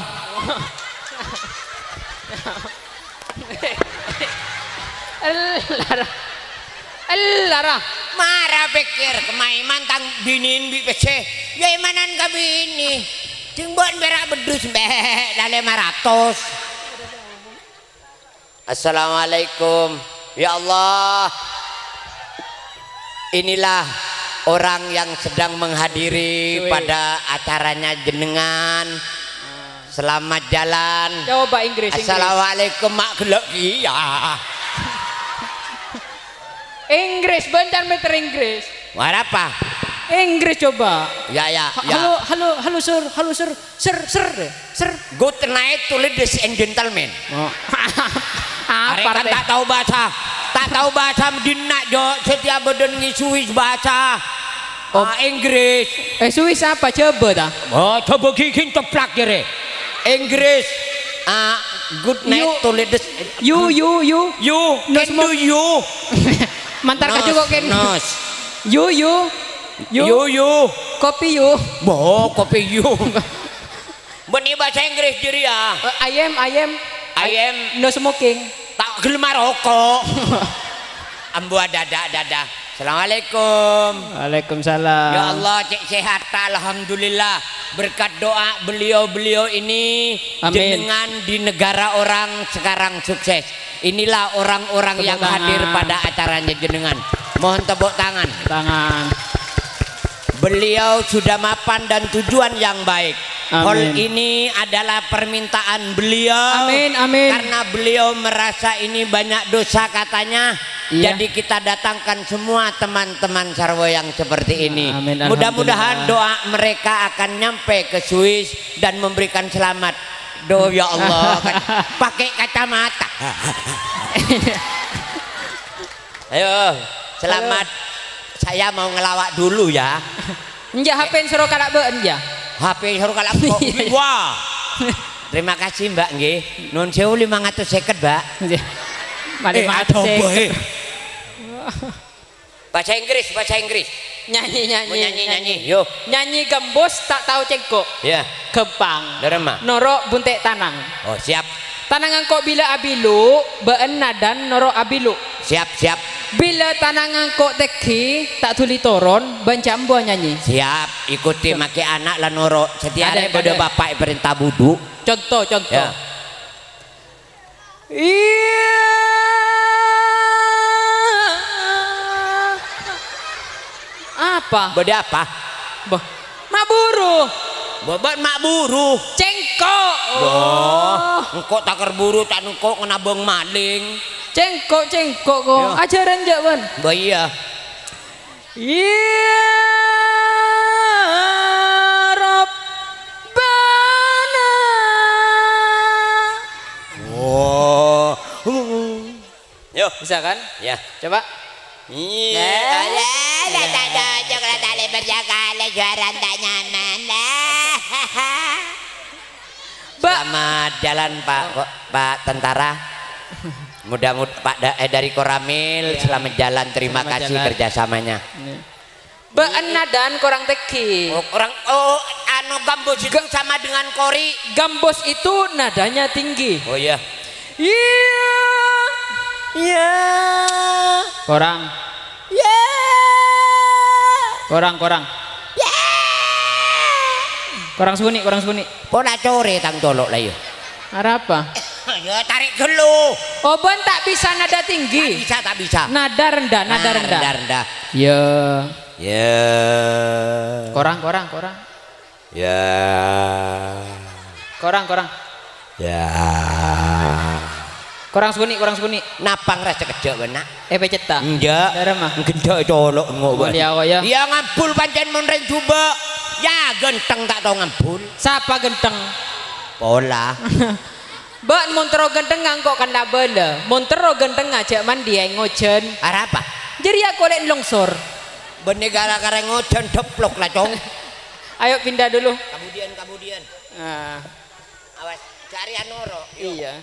Ellara. Ellara. Mara pèkkèr, kemma èman tang binèn bi' pèssè. Yâ èmanan ka binè. Ding bâ'na pèra' beddhus, mbè', la lèma ratos. Assalamualaikum. Ya Allah. Inilah orang yang sedang menghadiri Cuy. Pada acaranya jenengan. Selamat jalan. Coba Inggris, Inggris. Assalamualaikum, Mak Gelek. Iya. Inggris, bân can mèter Inggris. Arapa? Inggris coba. Ya, ya, Ha-, ya. Halo, halo, halo, Sir, halo, Sir. Sir, sir, sir. Good night to ladies and gentlemen. Oh. Apa arè kan artè? Tak tahu bahasa. Tak tahu bahasa Medina, Jo. Setiap badan ngisuwi bahasa. Oh. Ah, Inggris. Eh, Swiss apa? Coba ta? Oh, coba gigi ceplak jere. Inggris. Ah, good night You, to ladies. You, you, you. You, No can smoke. Do you? Mantar Nos, kaju kok, Ken. Nos. You, you. You. You, you. Kopi, you. Bo, kopi you. Bânnè bhâsa Inggris jârèya. Eh, I am, I am. I am. No smoking. Ta' ghellem aroko'. Ambu adâ', adâ', adâ'. Assalamualaikum. Waalaikumsalam. Ya Allah, cè' sehat, alhamdulillah. Berkat doa beliau-beliau ini, Amin. Jenengan di negara orang sekarang sukses. Inilah orang-orang yang Tepuk tangan. Hadir pada acaranya jenengan. Mohon tepuk tangan. Tangan. Beliau sudah mapan dan tujuan yang baik. Amin. Hall ini adalah permintaan beliau. Amin, amin. Karena beliau merasa ini banyak dosa katanya. Iya. Jadi kita datangkan semua teman-teman sarwa yang seperti ini. Amin, mudah-mudahan alhamdulillah. Doa mereka akan nyampe ke Swiss dan memberikan selamat. Duh, ya Allah, kan pakai kacamata. Ayo, selamat. Halo. Saya mau ngelawak dulu ya. Enjâ', H P soro kala' bâ'na, enjâ'. H P soro kala' kok. Iya, iya. Wah. Terima kasih, Mbak, nggih. Nuwun sewu limang atus seket, Mbak. Nggih. Eh, ada apa, eh? Bhâsa Inggris, bhâsa Inggris. Nyanyi, nyanyi, Mau nyanyi, nyanyi. Nyanyi, yo. Nyanyi gambus ta' tao cengko'. Iya. Ghâmpang. Dâremma. Noro' bunte' tanang. Oh, siap. Tanang engko' bilâ abilu', bâ'na nadân noro' abilu'. Siap, siap. Bilâ tanang engko' tèngghi, ta' dhuli toron, bân jhâ' embuwâ nyanyi. Siap, ikuti make ana' la noro'. Satèya Ada, arè bâdâ ada. Bapa' èparènta budhu. Conto, conto. Ya. Iya. Apa? Bâdâ apa? Bâh, ma' buru. Bâ-, bâ-, ma' buru. Cengko'. Bâh, engko' takèr buru, ta' engko' ngenabâng maling. Cengko', cengko' ko. Iya. Ajhârân jhâ', bân. Bâ, iya. Ya Rabbana. Oh. Yo. Bisa kan? Ya. Coba. Iya. Nah. Alah, lah, tak cocok, lah, tak lebar jalan, lah, suara tak nyaman, lah. Mbak. Selamat jalan, Pak, Pak Tentara. Mudah-mud-, Pak Da-, eh, dari Koramil, iya. Selamat jalan, terima kasih kerjasamanya. Selamat jalan. Iya. Bâ'na nadân korang tèngghi. Oh, orang, oh, anu, gambus itu Ga-, sama dengan kori. Gambus itu nadanya tinggi. Oh, iya. Iya. Iya. Korang. Iya. Korang, korang. Iya. Korang suni, korang suni. Pona core tang colo' la, iya. Arapa? Ya, tarik dulu. Oh, bân ta' bisa nada tinggi. Tak bisa, tak bisa. Nada rendah, nada Nah, rendah. Rendah, rendah. Ya. Ya. Korang, korang, korang. Ya. Korang, korang. Ya. Korang suni, korang suni. Napang rasa kejak, bân, nak? Eh, pecetta. Enjâ'. Dâremma. Gendhâ' colo' ngo', bân. Mulia kok, ya. Iya, ngambul pancèn mon rèng jhubâ'. Ya, ganteng ta' tao ngambul. Sapa ganteng? Pola. Bân mon terro ganteng ngangko' kan la bâlâ. Mon terro ganteng ngajhâk mandiya ngojhân. Arapa? Jârèya kolè' longsor. Bânnè gara-gara ngojhân deplok la, Cong. Ayo pindah dulu. Kemudian, kemudian. Ah. Awas, cari anu ro. Yo. Iya.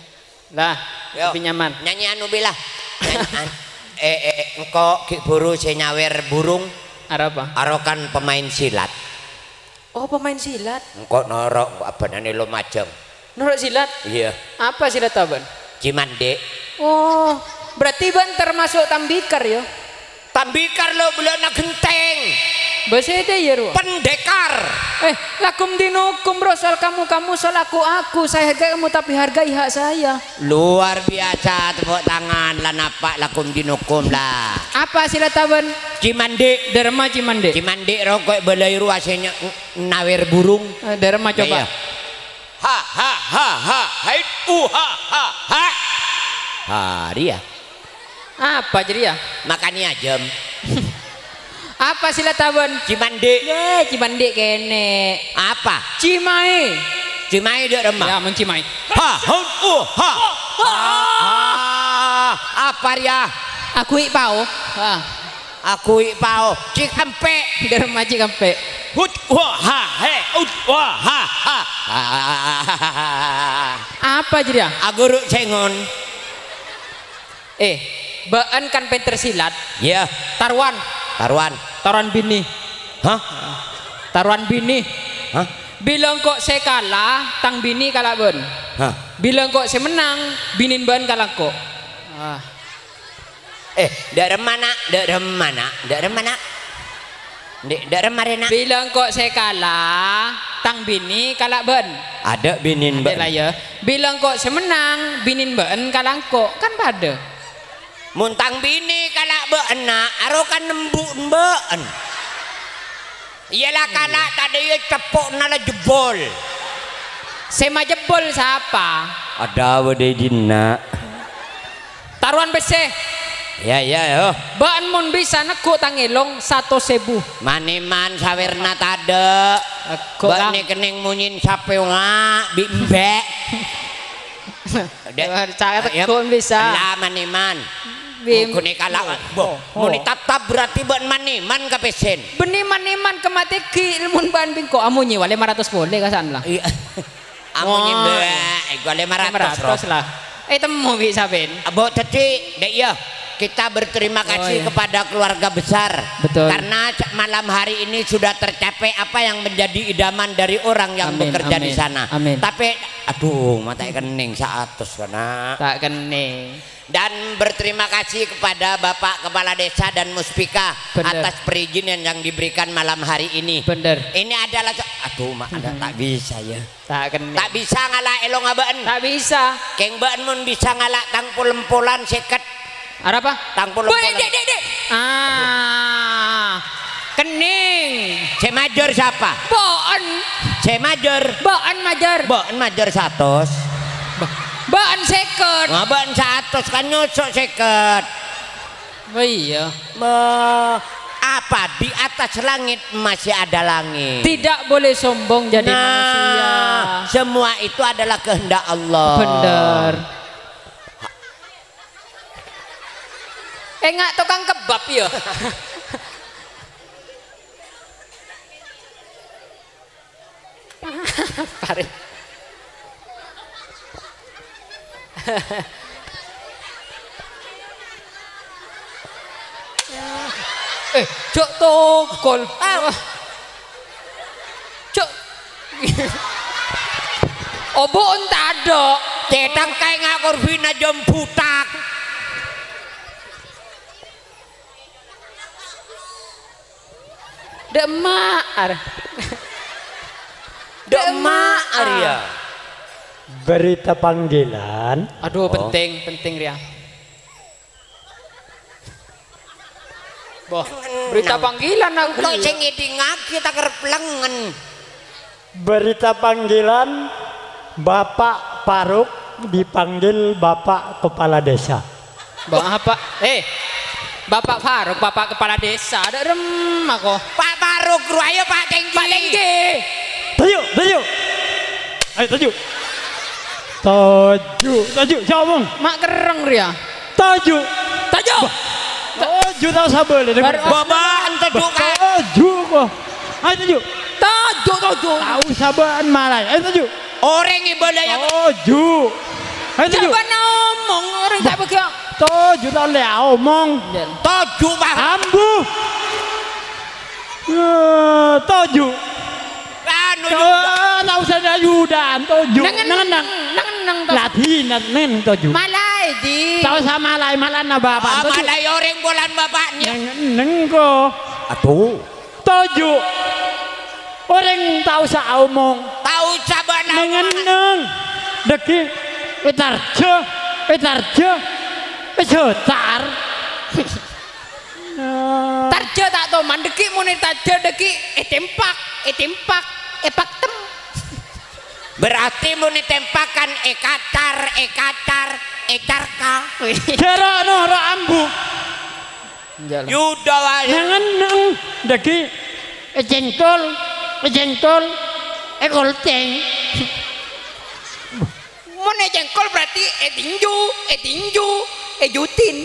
Lah, Yo. Lebih nyaman. Nyanyi anu bilâ. Nyanyi an-, eh, eh, engko' ghi' buru sè nyawèr burung. Arapa? Arokan pemain silat. Oh, pemain silat. Engko' noro', engko' abânana lo majâng. Noro' silat? Iyâ. Apa silat abân? Cimandhi'. Oh, berarti bân termasuk tambikar, ya? Tambikar lo bâlâna ghentèng. Bâsèdhâ, ya, Ru? Pendekar. Eh, lakum dinukum, Bro, soal kamu-kamu, soal aku-aku. Saya hargai kamu, tapi hargai hak saya. Luar biasa, tepuk tangan. La napa' lakum dinukum, la. Apa silat abân? Cimandhi'. Dâremma cimandhi'. Cimandhi' roko' bâlâi ruwasènya n-, nawèr burung. Eh, dâremma coba. Iyâ. Ha, ha, ha, ha, hait, u, ha, ha, ha. Ha, rèya. Apa jârèya? Makanè ajâm. Apa silat abân? Cimandhi'. Eh, cimandhi' kènè'. Apa? Cimaè. Cimaè dâ' remma. Ya, mon cimaè. Ha, hun, u, ha. Ha, ha. Apa rèya? Aguwi' pao. Ha. Aguwi' pao. Cik empè'. Dâ' remma cik empè'. Hut, wa, ha, he, ut, wa, ha, ha. Apa jârèya? Aguru' sengon. Eh, bâ'ân kan pènter silat. Iyâ. Tarowan. Tarowan. Tarowan binè. Hah? Tarowan binè. Hah? Bilâ engko' sè kala, tang binè kala bâ'ân. Hah? Bilâ engko' sè mennang, binèn bâ'ân kala engko'. Ah. Eh, dâ' remma, Na'? Dâ' remma, Na'? Dâ' remma, Na'? Dâ', dâ' remma rèya, Na'? Bilâ engko' sè kala, tang binè kala bâ'ân. Adâ' binèn bâ'ân. Adâ' la, yâ. Bilâ engko' sè mennang, binèn bâ'ân kala engko'. Kan padâ. Mon tang binè kala bâ'ân, Na', arokan embu'en bâ'ân. Iyâ la kala tadâ' iyâ ceppo'na la jebbol. Sè majebbol sapa? Adâ' bâdâ è dinna'. Tarowan pèssè. Iyâ, iyâ, yo. Bâ'ân mon bisa neggu' tang èlong satos èbu. Man-èman sawèrna tadâ'. Neggu' Bâ'na kan. Kennèng monyèn sapè wa' bi' embè'. Dek. Cara ya, tekkon bisa. La man-èman. Bim. Mongkone kala, oh, boh, oh. Mon ètaptap berarti bâ'na man-èman ka pèssèn. Bânnè man-èman ka matè ghi' mon bâ'ân bengko amonyè wa lèma ratos polè ka sa'an la. Iya. Amonyè, oh, mbak, iku lèma ratos, lèma ratos, roh. Lah. Eh, temmo bi' sampèyan. Abo tadi, dek ya, kita berterima kasih, oh, iya, kepada keluarga besar. Betul. Karena malam hari ini sudah tercapai apa yang menjadi idaman dari orang yang, amin, bekerja di, amin, sana. Amin. Tapi, aduh, mata kennèng saatos kana. Tak kennèng. Dan berterima kasih kepada Bapak Kepala Desa dan Muspika, bener, atas perizinan yang diberikan malam hari ini. Bener. Ini adalah se-, aduh, Mak, ada, mhm, tak bisa, ya. Tak kennèng. Tak bisa ngala' èlong abâ'en. Tak bisa. Kèng bâ'en mon bisa ngala' tang pol-empolan sèket. Arapa? Tang pol-empolan. Woi, dek, dek, dek. Ah. Kennèng. Sè majâr sapa? Bâ'en. Sè majâr? Bâ'en majâr. Bâ'en majâr satos. Ba-, bâ'en sèket. Nah, bâ'en satos kan nyosok sèket. Oh, iya. Me-, apa di atas langit masih ada langit? Tidak boleh sombong jadi manusia. Nah, semua itu adalah kehendak Allah. Bener. Enga' tokang kebab, ya. Pare. Eh, jhâ' tokol. Au. Jhâ'. Obu' ontadhâ'. Cèthak kaè nga' korbina jâm butak. Dâ' emma', ar. Dâ' emma', ar, ya. Berita panggilan. Aduh, oh, penting, penting, rèya. Boh, berita panggilan aku. Engko' sè ngèdingngaghi ta' kerep lengen. Berita panggilan, Bapak Faruk dipanggil Bapak Kepala Desa. Bapak, eh, Bapak Faruk, Bapak Kepala Desa, ada remma ko. Pak Faruk, ru, ayo, Pak, tèngghi. Pak, tèngghi. Toju', toju'. Ayo, toju'. Toju', toju', siapa, Bung? Mak kerrèng, rèya. Toju'. Toju'. Bah. Toju' tao sabâ lè. Bar-, Bapak, ento toju', Kak. Toju', kok. Ayo, toju'. Toju', toju'. Tao sabâ malaè. Ayo, toju'. Orèng ibadah ya. Toju'. Ayo, toju'. Jhâ' bân omong, orèng ta' bâgi. Toju' ta' ollè omong. Toju', Pak. Ambu. Eh, toju'. Anu, To-, ta' osa dayudan, toju'. Nengneng, nengneng. Nengneng, toju'. Ladina nengneng, toju'. Malaè, Ji. Ta' osa malaè, malana bapa', ah, toju'. Malaè orèng polana bapa'na. Nengneng, ko. Adu. Toju'. Orèng ta' osa aomong. Ta' osa bâ'na. Nengneng. Dâggi'. Ètarjâ. Ètarjâ. Èjâtar. Tarjâ ta' toman, dâggi' mon ètarjâ dâggi' ètempak, ètempak, èpaktem. Berarti mon ètempak kan èkacar, èkacar, ècarka. Jârâ noro' ambu. Enjâ' la. Yudha wae. Nengneng dâggi' ècèntol, ècèntol, èkoltèng. Mon ècèngkol berarti ètinju, ètinju, èjutin.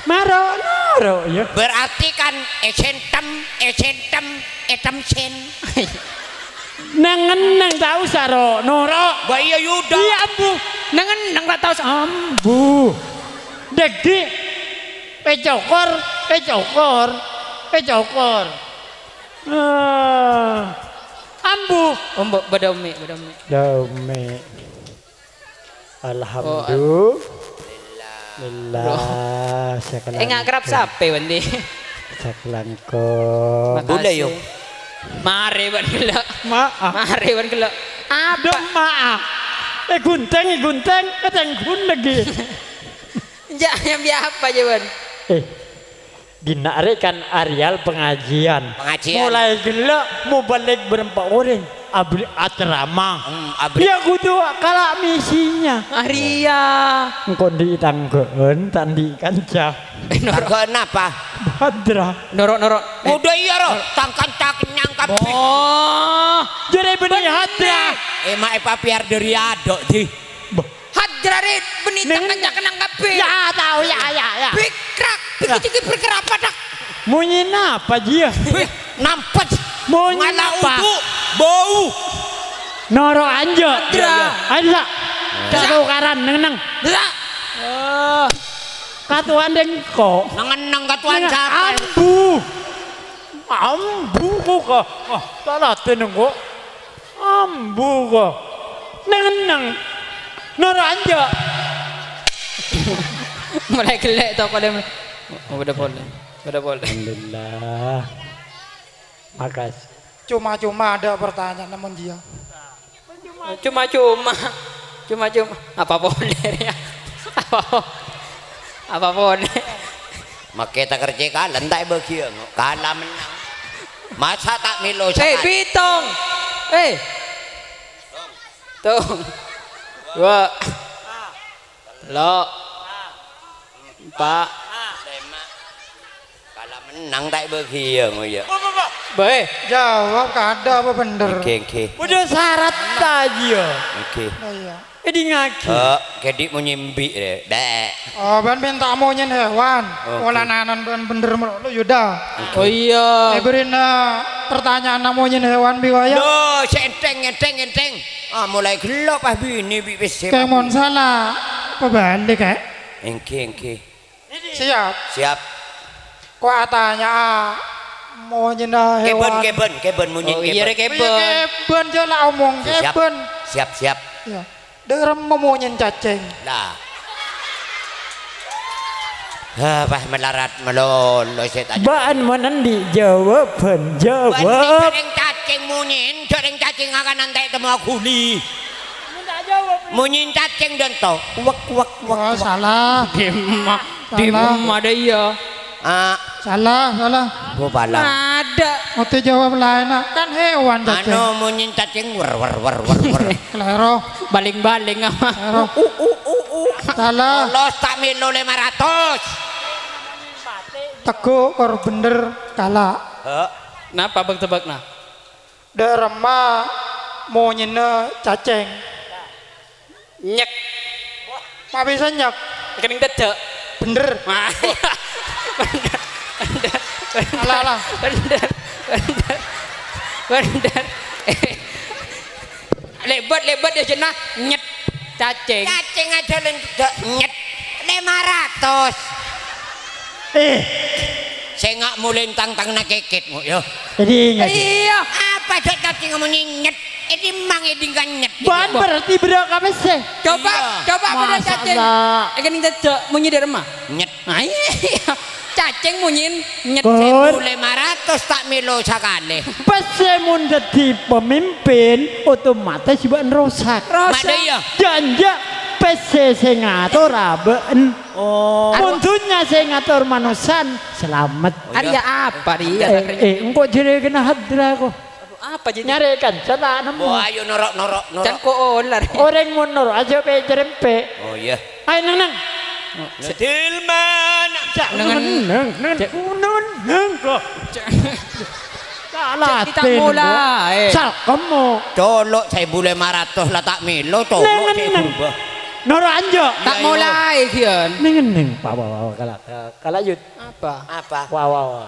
Maro noro', ya. Berarti kan èsentem, èsentem, ètemsen. Nengneng ta' osa ro-, noro'. Ba iya, Yuda. Iya, ambu. Nengneng ta' osa, ambu. Dâggi'. Ècokor, ècokor, ècokor. Ah. Ambu. Ombo, bâdâ omme, bâdâ omme. Bâdâ omme. Oh, Alhamdulillah. Loh. Sakalangkong. Enga' kerap sape, Wandi? Sakalangkong. Makasih. Boleh, yo. Mare, bân gellâ'. Maaf. Mare, bân gellâ'. Apa? Dâ' maaf. Eh, ghunthèng, eh, ghunthèng. Eh, tèngghun lagi. Jâ', nyambi apa, jâ', bân? Eh. Dinna' arè kan areal pengajian. Pengajian. Molaè gellâ' mobâlik bârâmpa orèng. Abri acerama. Hmm, abri. Ya kodhu kala' misinya. Arèya. Engko' andi' tangghâ'ân, ta' andi' kanca. Tangghâ'ân apa? Hadra. Noro', noro'. Udah iya, ro. Tang kanca kennyang kabbhi. Oh. Jârèya bânnè hadra. Emma' èpapèyar dâri adâ', Di. Bâh. Hadra rè bânnè tang kanca kennyang kabbhi. Ya, tao, ya, ya, ya. Bikrak, bikrak, bikrak apa, Dak? Monyè napa, Ji, ya? Bih, nampet. Monyè napa? Ngala' udhu, bau. Noro' anjâ'. Hadra. Ayo, Sa'. Sa'. Tukaran, neng-neng. Sa'. Oh. Katowan dengko. Neng-neng katowan sapa? Ambu. Ambu kok. Wah, ta' latè nengko. Ambu, ko. Neng-enneng. Noro' anjâ'. Mulai gellè' toko deh. Oh, bâdâ polè. Bâdâ polè. Alhamdulillah. Makasih. Cuma-cuma ada pertanyaan, namun dia. Cuma-cuma. Cuma-cuma. Apa polè, ya? Apa po-, apa polè? Make ta' kerjè kala, enta' èbâghi, kala mennang. Masa ta' mèlo Eh, sakali? Pitong. Eh. Tong. Dua. Tello'. Empa'. Lèma'. Kala mennang ta' èbâghi, ngoyâ. Bâi. Jawab, kada apa bener? Ngghi, ngghi. Udah syarat aja. Ngghi. Oh, iya. Èdingngaghi. Eh, kèdhi' monyè embi', rè. Bèh. Oh, bân mènta monyèn hewan. Oke. Polana bân bhendher malolo, Yuda. Oke. Oh, iya. Èbherri'na pertanyaan monyèn hewan bi' waya. Loh, sè entèng, entèng, entèng. Ah, mulai ghello' pas binè bi' pèssè. Kèng mon sala, pabâli, Kè. Èngghi, èngghi. Siap. Siap. Ko' atanya'a monyèna hewan. Kèbân, kèbân, kèbân monyèn. Oh, iya, kèbân. Rè, kèbân. Iya, kèbân, jâ' la omong, siap, kèbân. Siap, siap. Iya. Dâ'remma monyèn cacèng. Lah. Hah, pas malarat malolo sè tanya. Bâ'ân mon andi' jâwâbhân, jâwâb. Bâ'ân sè jhârèng cacèng monyèn, jhârèng cacèng akanan ta' ètemmo aghuli. Monyèn cacèng dânto. Wek, wek, wek, oh, wek. Salah. Dimma, salah. Dimma dâ' iyâ. Ah. Salah, salah. Oh, pala. Ada. Mesti jawab laènna. Kan hewan cacèng. Anu, monyèn cacèng, wer, wer, wer, wer, wer. Kalèro. Baling-baling apa? Kalèro. U, u, u, u. Salah. Lolos ta' mèlo lèma ratos. Teguh, kor bhendher, kala'. Heh. Napa bâk-tebâkna? Dâ'remma monyèna cacèng. Nyèk. Ma' bisa nyèk. Kènèng tèdâ'. Bhendher. Wah, iya. Bhendher. Bhendher. Bhendher. Ala, ala. Bhendher. Bhendher. Lèbât, lèbât ya, Jena. Nyèt. Cacèng. Cacèng aja lèn tèdâ'. Nyèt. Lèma ratos. Eh. Sènga' molè tang-tanganna kèkèt, Mo', yâ. Jadi ingat. Iyâ. Apa jhâ' cacèng ngomong nyènyèt? Èdhi mang èdhi kan nyèt. Bân berarti bârâ' ka pèssè. Coba, Iyâ. Coba bârâ' Masya cacèng. Allah. Èkènèng cècè' monyè dâ' remma. Nyèt. Nah, iyâ. Cacèng monyè nyèt. Kon. Sèbu lèma ratos ta' mèlo sakalè. Pèssè mon dhâddhi pemimpin, otomatis bâ'na rosak. Rosak. Maddhâ iyâ. Jhânjhâ pèssè sè ngator abâ'na. Oh. Mon dhunnya sè ngator manossana, salamet. Oh, iya. Arèya apa, Ri? Eh, eh, engko' jârèya kèna hadra, ko. Aduh, apa jadi? Nyarè kanca ta' nemmo. Oh, ayo noro', noro', noro'. Can ko olar. Orèng mon noro' ajâ pè' cerempè'. Oh, iya. Ayo, neng, neng. Dilman. Cak, neng, neng, neng, neng, neng, neng, ko. Salah Cak, kita ten, mulai. Salkemmo. Colo' sèbu lèma ratos la ta' mèlo, colo' Neng, sè neng. Berubah. Noro' anjo. Iya, iya. Tak mulai, Gion. Neng, neng. Pa, pa, pa, kala, kala, yut. Apa? Apa? Wa, wa, wa.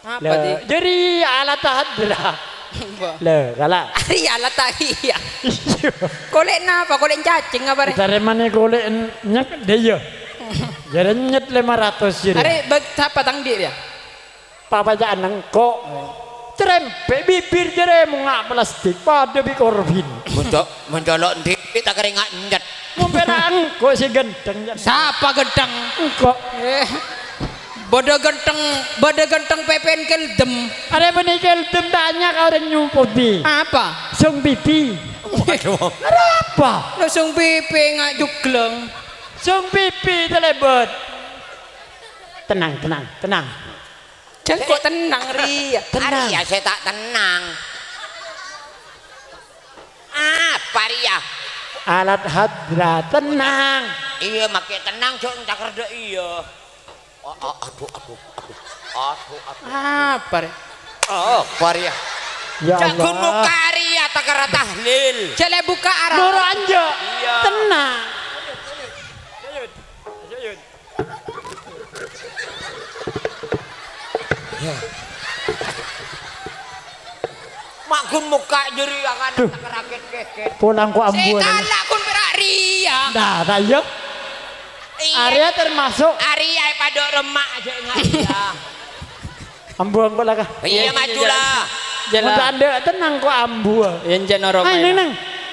Apa, Lè, Di? Jârèya alat hadra. Apa? Lè, kala. Ari alat ta' iyâ. Iya. Kolè' napa? Kolè' cacèng apa, Rè? Tarèmane kolè' n-, nyek, dâ' iyâ. Jârèya nyet lèma ratos jârèya. Arè, bâ-, sapa tang dhi' rèya? Papaja'an engko'. Cerempè' bibir jârèya monga' plastik padâ bi' Korbin. Mon co-, mon colo' ndi' ta' karènga' nyet. Mon pèra' engko' sè ghântheng, ya. Sapa ghântheng? Engko'. Eh. Bâdâ ghântheng, bâdâ ghântheng pèpèn keldem. Arè bânnè keldem tanya ka orèng New Podi. Apa? Song pipi. Waduh. Arapa? Lo song pipi nga' jugleng. Song pipi talèbât. Tenang, tenang, tenang. Jhâ' kok tenang, Ri. Tenang. Arèya sè ta' tenang. Apa rèya? Alat hadra, tenang. Iyâ, makkè tenang, jhâ' cakerdhâ' iyâ. A-, a-, aduh, aduh, aduh. Aduh, aduh. Apa rè? Apa rèya? Ya Allah. Jhâ' ghun mokka' rèya takara tahlil. Jhâ' lè bukka' ara. Noro' anjo. Iyâ. Tenang. Ma' ghun mokka' jârèya kan Duh. Takara kèt-kèkèt. Pola engko' ambu. Sè kala' ghun pèra' rèya. Nah, ta' iyâ? Iyâ. Arèya termasuk Arèya è padâ' remma' jhâ' enga' iyâ. Ambu engko' la, Kak. Iyâ, maju la. Jâ la. Mon ta' andhâ' tenang ko' ambu. Iyâ, enjâ' noro' Ayo, maèna. Neng, neng.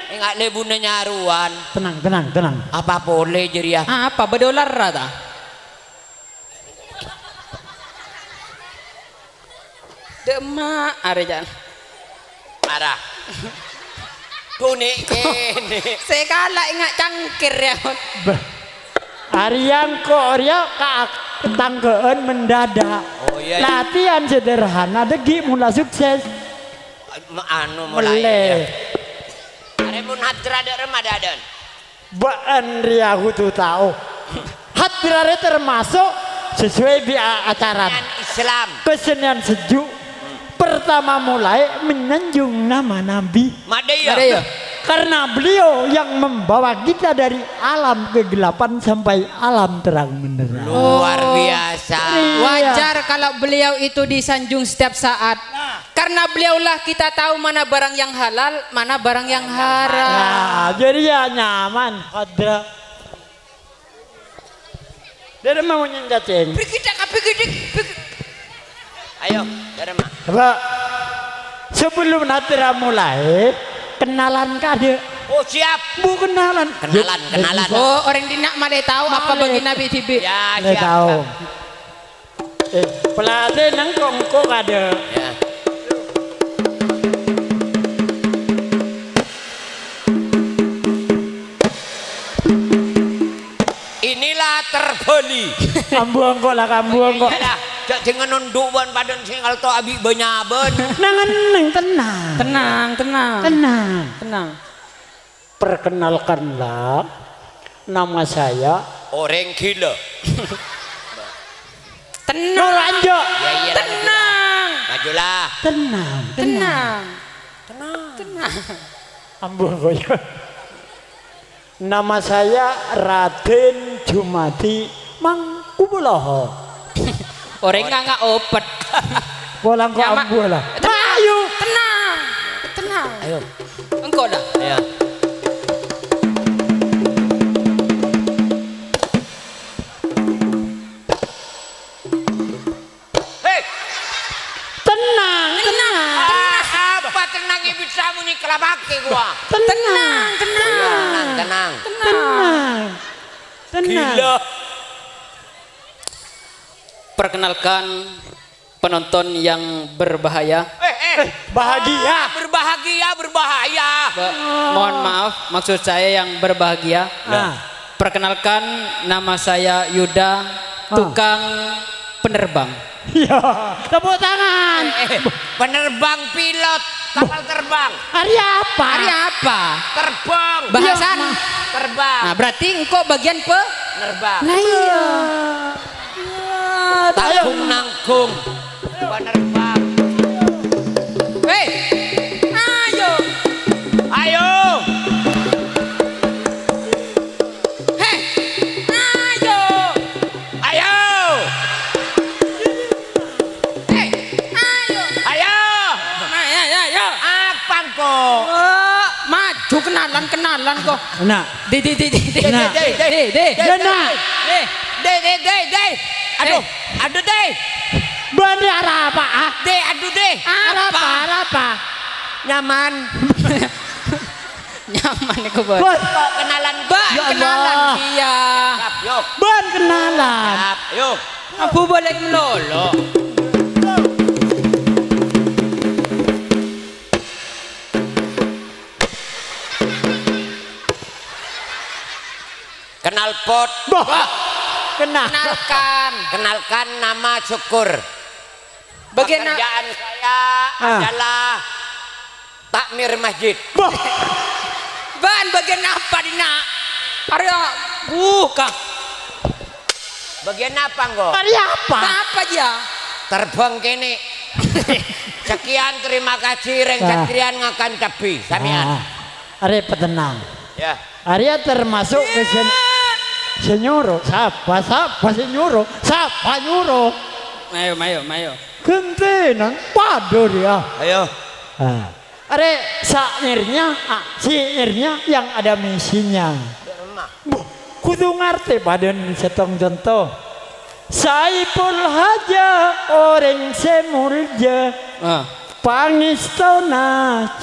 Enga' lebuna nyarowan. Tenang, tenang, tenang. Apa polè jârèya? Apa bâdâ olarra ta? Dâ' emma' arè, Jan. Ara. Dunè' kènè'. Sè kala' enga' cangkir, ya. Bâh. Arèya engko' rèya ka-, katangghâ'ân mendadak. Oh, iya, iya. Latihan sederhana dhâggi' mola sukses. Ma-, anu, mulai, Mellè. Ya. Arè pon hadra dâ' remma dâdân. Bâ'ân rèya kodhu tao, hadra rè termasuk sesuai bi' a-, acara Kesenian Islam. Kesenian sejuk. Pertama mulai menyanjung nama Nabi. Madâ, ya. Madâ, ya. Karena beliau yang membawa kita dari alam kegelapan sampai alam terang benderang. Luar biasa. Iya. Wajar kalau beliau itu disanjung setiap saat. Nah. Karena beliaulah kita tahu mana barang yang halal, mana barang yang haram. Nah, jadi ya nyaman, hadra. Dâ' remma monyèn cacèng. Pergi dah, pergi dah, pergi. Ayo, dâ' remma. Coba. Sebelum hadra mulai, kenalan kadâ'. Oh, siap. Bu, kenalan. Kenalan, kenalan. Oh, orèng dinna' malè tao apa Malè. Bâgina bi' dhibi'. Ya, Malè siap, tao. siap. Eh, pelatih neng kongko kadâ'. Ya. Inilah terbali. Ambu engko' la, ambu engko'. Iya dah, jhâ' jhâ' ngondu' bân padâ sè ngalto abi' bânyaban. Neng, neng, tenang. Tenang, tenang. Tenang. Tenang. Perkenalkanlah, nama saya Orèng ghilâ. Tenang. Noro' anjo'. Ya, iya, lah, Tenang. Majulah. Tenang, tenang. Tenang. Tenang. Tenang. Ambu, boyo. Nama saya Raden Jumadi Mangkuboloho. Orèng nganga' opet. Polang ko' Nyama-, ambu la. Tenang. Ayo. Tenang. Tenang. Ayo. Engko' la. Iya. Hei, Kamu ni kelabake gua. Tenang, tenang. Tenang, tenang. Tenang. Tenang. Gila. Perkenalkan penonton yang berbahaya. Eh, eh. Eh, bahagia. Ah, berbahagia, berbahaya. Ba-, mohon maaf, maksud saya yang berbahagia. Ah. Perkenalkan, nama saya Yuda, ah, tukang penerbang. Iya, tepuk tangan. Eh, eh, penerbang pilot kapal terbang. Hari apa? Hari apa? Terbang. Bahasan? Iya, ma- Terbang. Nah, berarti engko' bagian pe- Nerbang. Lah iya. Iya, ayo. Tanggung-nanggung. Penerbang. Hei, ayo. Ayo. Hei, ayo. Ayo. Hei, ayo. Ayo. Nah, ya, ya, ya. Apa engko'? Eh, maju kenalan, kenalan kok. Nah. Di, di, di, di, di. Nah. Di, di, di. Nah. Di. Di, di, di, di. Aduh, eh, aduh, di. Bâ'na arapa, ah? Di, aduh, di. Arapa, arapa? Nyaman. Nyaman iku, Bos. Bos. Kok kenalan? Bâ', ya kenalan Allah. Iya. Siap, yuk. Bâ'na kenalan. Siap, yuk. Abu balik melolo. Knalpot. Bah. Kenal. Kenalkan. Kenalkan, nama Syukur. Bagian na- Pekerjaan saya, ah, adalah takmir masjid. Bah. Bâ'na bagian apa, Dina? Arya, buka. Bagian apa, engko'? Arya apa? Apa dia? Terbang kene. Sekian, terima kasih, rèng, ah, Satrian ngakan cabbhi. Samèyan. Ah. Arè, tenang. Ya. Arèya termasuk ke sen-, sè nyoro. Sapa, sapa sè nyoro? Sapa nyoro? Mayo, mayo, mayo. Ghântènan padâ rèya. Ayo. Ah. Arè, syairnya, ah, syairnya yang ada misinya. Buh, kodhu ngartè padâna sèttong conto. Saiful Haja orèng sè molja. Ah. Pangèstona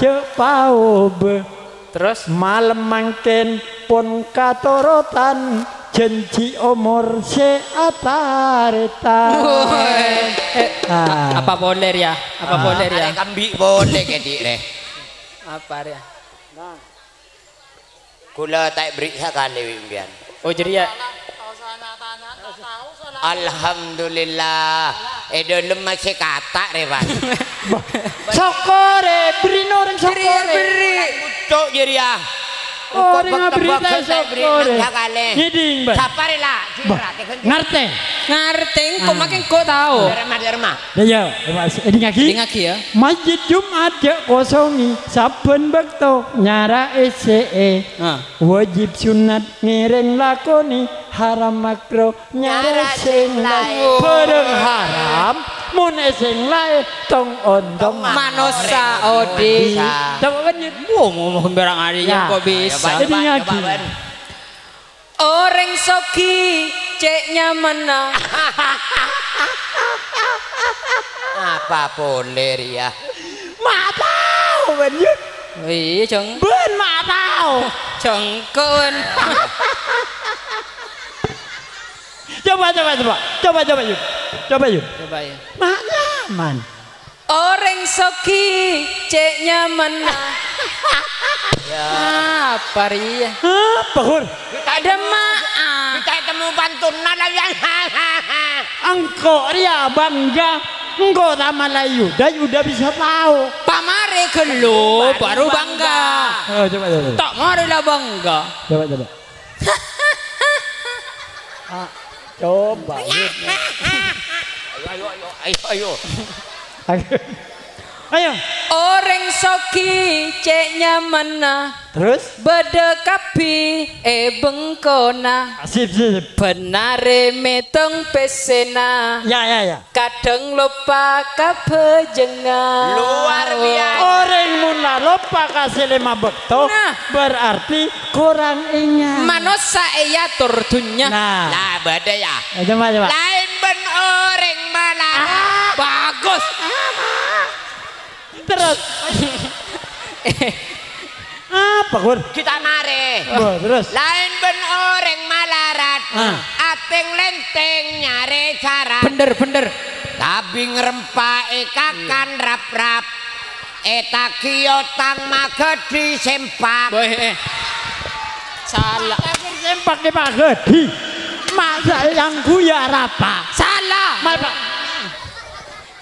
jhâ' paobâ. Terus? Malem mangkèn pon katorotan jhânjhi omor sè atarètan. Woi. Eh, ah. Apa polè, ya? Apa polè, ya? Arè kambi' polè kèdhi', rè. Apa, ya? Kaulâ ta' èberri' sakalè bi' sampèyan. Oh, jârèya. Alhamdulillah. È dâlem masih kata', rè, Pak. Sokkor, rè, berri'na orèng sokkor, rè. Berri', berri'. Cok, jârèya. Orèng aberri' ta' sokkor, rè. Sakalè. Ngèdhing, Pak. Sapa, rè, la? Bah, ngartè. Ngartè, engko' makè engko' tao. Dârâmma, dârâmma. Yâ, yâ, Mas, èdingngaghi. Èdingngaghi, yâ. Masjid Jumat jhâ' kosongè sabbhân bâkto nyara essè'è. Ah. Wajib sunnat ngèrèng lakonè, haram makro nyara sèng laèn. Bhârâng haram, mon è sèng laèn, tong-ontong manossa odi'. Coba, Ben, yuk. Wo, ngomong sembarang arè, ya, kok bisa? Ayo, Pak, coba, coba, Ben. Orèng soghi cè' nyamanna. Apa polè rèya? Ma' tao, bân, yâ. Oh, iyâ, Jhâng. Bân ma' tao. Jhâng, kok, bân. Coba, coba, coba. Coba, coba, yuk. Coba, yuk. Coba, yuk. Ma' nyaman. Orèng soghi cè' nyamanna. Ya. Apa rèya? Apa, Hur? Adâ ma'a. Kita temu pantunna, la, ya. Engko' rèya bangga. Engko' ta' malayu. Dâ' Yuda bisa tao. Pamarè ghâllu, baru bangga. Oh, coba, coba, coba. Ta' marè la bangga. Coba, coba. Ah, coba, Yud. Ayo, ayo, ayo, ayo, ayo. Ayo. Orèng soghi cè' nyamanna. Terus? Bâdâ kabbhi è bengkona. Ah, sip, sip, sip. Bân arè mètong pèssèna. Ya, ya, ya. Kadhâng loppa ka bhâjângan. Luar biasa. Orèng mon la loppa ka sè lèma bâkto, nah, berarti korang enga'. Manossa èyator dhunnya. Nah. Lah, bâdâ, ya. Eh, coba, coba. Laèn bân orèng malarat. Ah. Bagus. Terus. Apa, Gur? Kita mare. Wah, terus? Laèn bân orèng malarat. Ah. Atèng-lèntèng nyarè cara. Bhender, bhender. Tabi ngrempa èkakan rap-rap. Ètagi otang maghâdhi sempak. Boy, eh. Salah. Tapi sempak di maghâdhi. Masa yang guya rapa? Salah. Mal, Pak.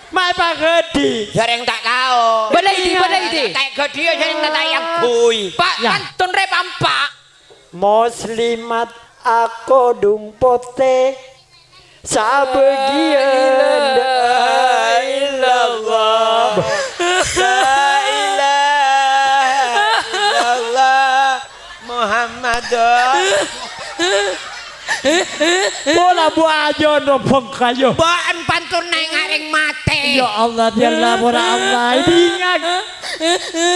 Mal Pak Gedi. Sareng ta' tao. Bâlâi, Di, bâlâi, Di. Ta' Gedi ya sareng ta' yang gui. Pak, ya. Pantun rè pampa'. Muslimat akodhung potè, sabâgiyân. La ilaha illallah. La ilaha illallah. Muhammadur. Pola bu ajon robbhong kayu. Bâ'en pantun naèng arèng matè. Ya Allah, ya Allah, pora Allah. Idinga.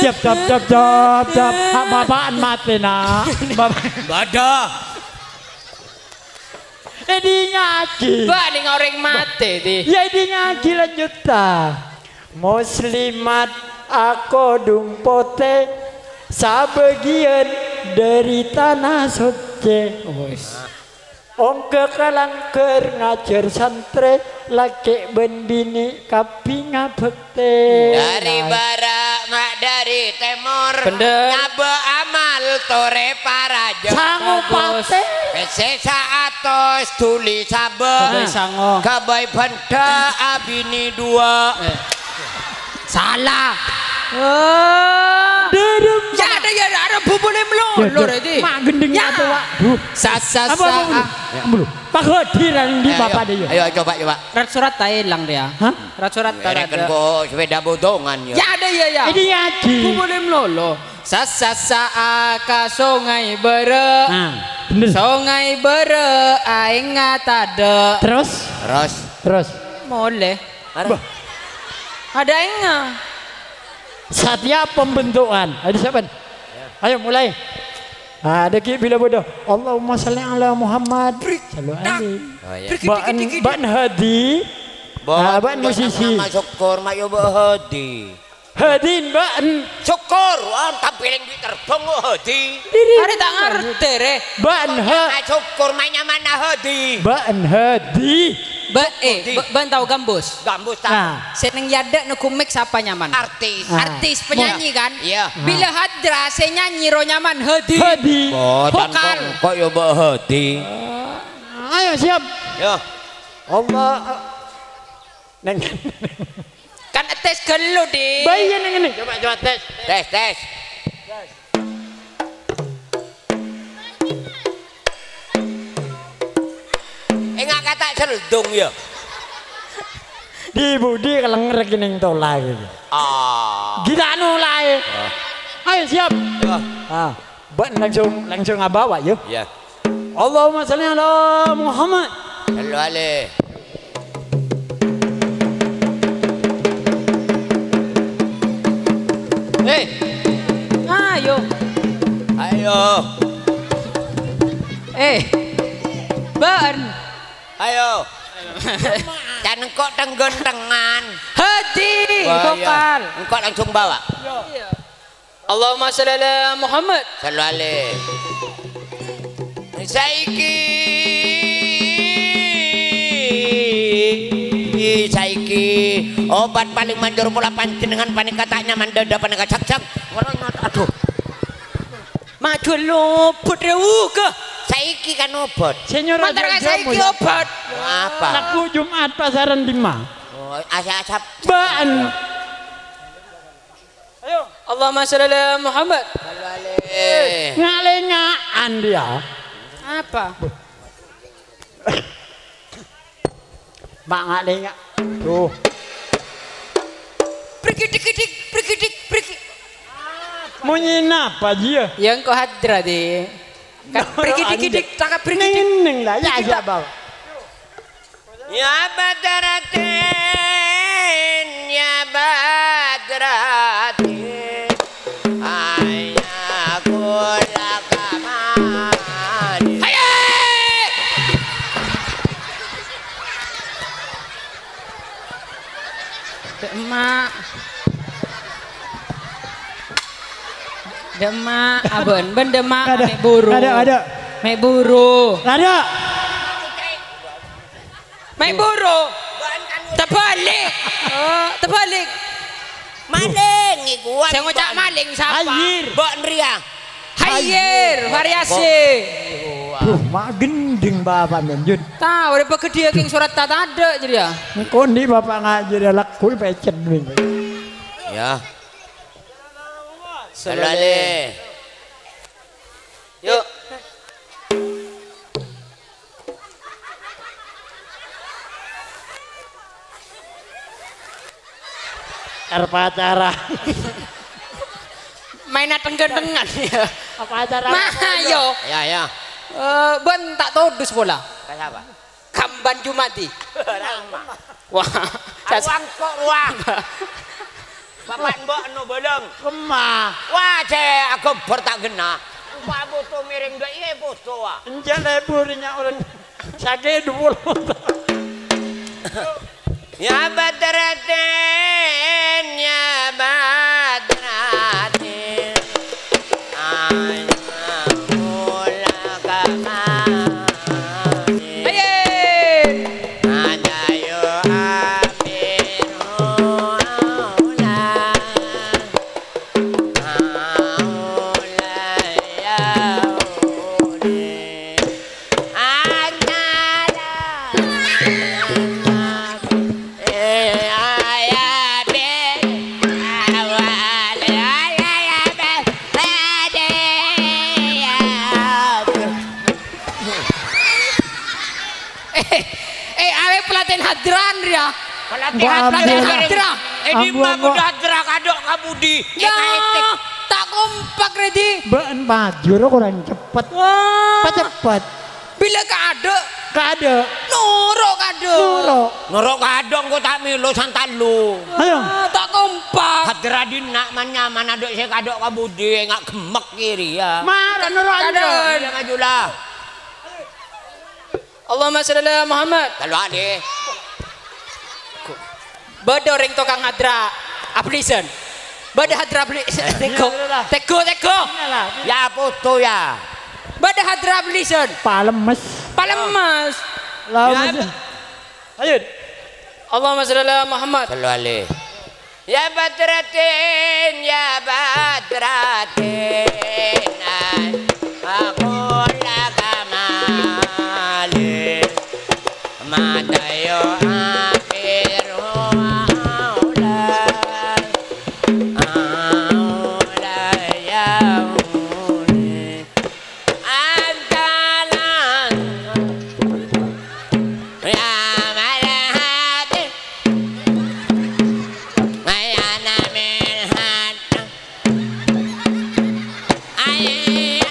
Jap, jap, jap, jap, jap. Bapa'en matè, na'. Bapa-, Bâdâ. Idingngaghi. Bâ'en orèng matè, Di. Ya, idingngaghi lanjut, ta. Muslimat akodhung potè, sabâgiyân dâri tana soccè. Wis. Ongghâ ka langghâr ngajhâr santrè, lakè' bân binè' kabbhi ngabhâktè. Dâri bârâ' ma' dâri tèmor. Bhender. Nyabâ' amal torè parajâ. Sango Bagus. Patè. Pèssè saatos dhuli sabâ. Ghâbây sango. Ghâbây bhândhâ abinè duwâ'. Eh. Salah. Oh. Dârem. Ya, ada, ya, ada, bubulè melolo, Ya, ya. Redi. Mak gendeng Ya. Apa, Wak? Bu. Sa, sa, Apa, sa, apa, Bu? ah. Ya. Bu. Pak Hadi, rang di Ya, Bapak ayo. Deh, ya. Ayo, coba, coba. Rat surat ta' èlang, dia. Hah? Rat surat ta' Mereken ada. Kok sepeda bodongan, ya. Ya, ada, ya, ya. Ini ngaji. Bubulè melolo. Sa, sa, sa, a, ka Sungai Bârâ'. Nah, bener. Sungai Bârâ', aèngnga tadâ'. Terus? Terus? Terus? Molè. Arè. Bah. Ada aèngnga. Setiap pembentukan. Ayo, siapa? Ayo, mulai. Ada ki bila bodoh. Allahumma shalli ala Muhammad. Brik. Shallu Tak. Alaihi. Oh, iya. Brik, Ba'en, dikit, dikit, dikit. Ba'en Hadi. Ba'en Ah, ba'en nama musisi. Syukur, mak yo Ba'en Hadi. Hadin, ba'en. Syukur, wah, tampiling duit terbang kok Hadi. Diri. Arè ta' ngartè, rè. Ba'en ha- Ah, syukur, mak nyamana Hadi. Ba'en Hadi. Ba-, eh, Hadi. Ba-, ba'en tao Gambus? Gambus tao. Nah. Sè neng è adâ' neggu' mic sapa nyaman? Artis. Ah. Artis, penyanyi, kan? Iya. Nah. Bilâ hadra, sè nyanyi ro nyaman Hadi. Hadi. Botan Vokal. Kok, kok yo Mbak Hadi. Ayo, siap. Yo. Allah. Neng. Kan tes ghâllu, Di. Bah, iya, neng, neng. Coba, coba, tes. Tes, tes. Enggak kata seldung, ya. Di budi kelenger gini tola gitu. Ah. Kita anu lae. Ah. Ayo, siap. Ya. Ah. Ba'en langsung, langsung abawa, yo. Iya. Allahumma shalli ala Muhammad. Shallu alaihi. Eh. Ayo. Ayo. Eh. Ba'en. Ayo. Can engko' teng-gontengan. Hadi, wah, iya. Vokal. Engko' langsung bawa. Iya. Allahumma shalli ala Muhammad. Shallu alaihi. Saiki, saiki, obat paling manjur pola panjenengan panèka ta' nyaman dâdâ panèka, cak, cak. Ngono, aduh. Maju luput, rè, uga. Saiki kan obat. Senior Mantar Raja ka saiki Jamu, ya. Obat. Apa? Lagu Jumat pasaran lima. Oh, asa-, asap. Ba'en. Ayo. Allahumma shalli ala Muhammad. Shallu alaihi. Ngalènga'an dia. Apa? Mak ngalènga'. Tuh. Prigidik-gidik, prigidik, prigi-, Munyi napa, Ji, ya? Ya, engko' hadra, Di. Kan prigidik-gidik, cakap prigidik. Neng, neng lah, ya, Prigidik. Siapa? Ya Badratin, ya Badratin, ayya kula kamali. Hayya! Cek emak. Demak, abon, bân demak, Ada. mè' buru. Ada, ada. Mè' buru. Ada. Mè' buru. Terbalik. Oh, terbalik. Maling iku. Sè ngoca' maling sapa? Hayir. Mbok nriya. Hayir, variasi. Duh, ma' gendhing bapa' men, Jun. Tao, udah pegedhi kèng surat ta' tadâ' jârèya. Kondi bapa' ngajhâri lagu pècèt, Win. Ya. Salale. Yuk. Arep acara. Maèn teng-ghântengan, ya. Apa acara? Nah, yo. Ya, ya. Eh, bân ta' todus pola. Ka sapa? Kambân Jumadi. Rama. Wah, cas- Ruang kok ruang. Bapak mbok anu bolong. Kemma. Wah, cè' agobbor ta' genna. Upama foto miring dua iya foto, ah. Enjâ' lebur nya orang sakè' dua puluh. Ya Badratin, ya Badratin. Ayo, mula kamari. Ayo. Ada yo apiru aula. Aula yaudi. Ada. Eh, eh, arè pelatihan hadran, ya. Pelatihan Wah, hadran. Pelatihan hadran. Eh, di Ambo, ma Ambo. Budi hadra kadok ka budi? Eh, ya, kaetik. Ta' kompak, Redi. Bân pajur kurang cepet. Wah. Apa cepet? Bilâ kaadâ'. Kaadâ'. Noro' kaadâ'. Noro'. Noro' kaadâ' engko' ta' mèlo santallu. Ayo. Ah, ta' kompak. Hadra dinna' man-nyaman adâ' sè kaadâ' ka budi, enga' gemmek kèya. Mara noro' Kaadâ'. Anda. Iya, majulah. Allahumma shalli ala Muhammad. Lalu ade. Bâdâ orèng tokang hadra ablisen. Bâdâ hadra abli-, tègo. Tègo, tègo. Ya, foto, ya. Bâdâ hadra ablisen. Palemes. Palemes. Lah, Ya, Mas. Ayo. Allahumma shalli ala Muhammad. Sallu alaihi. Ya Badratin, ya Badratin, aku laka mali. Matayo akhir haula, haula yauni. Antalan ya malhati, ngayana milhat. Ai.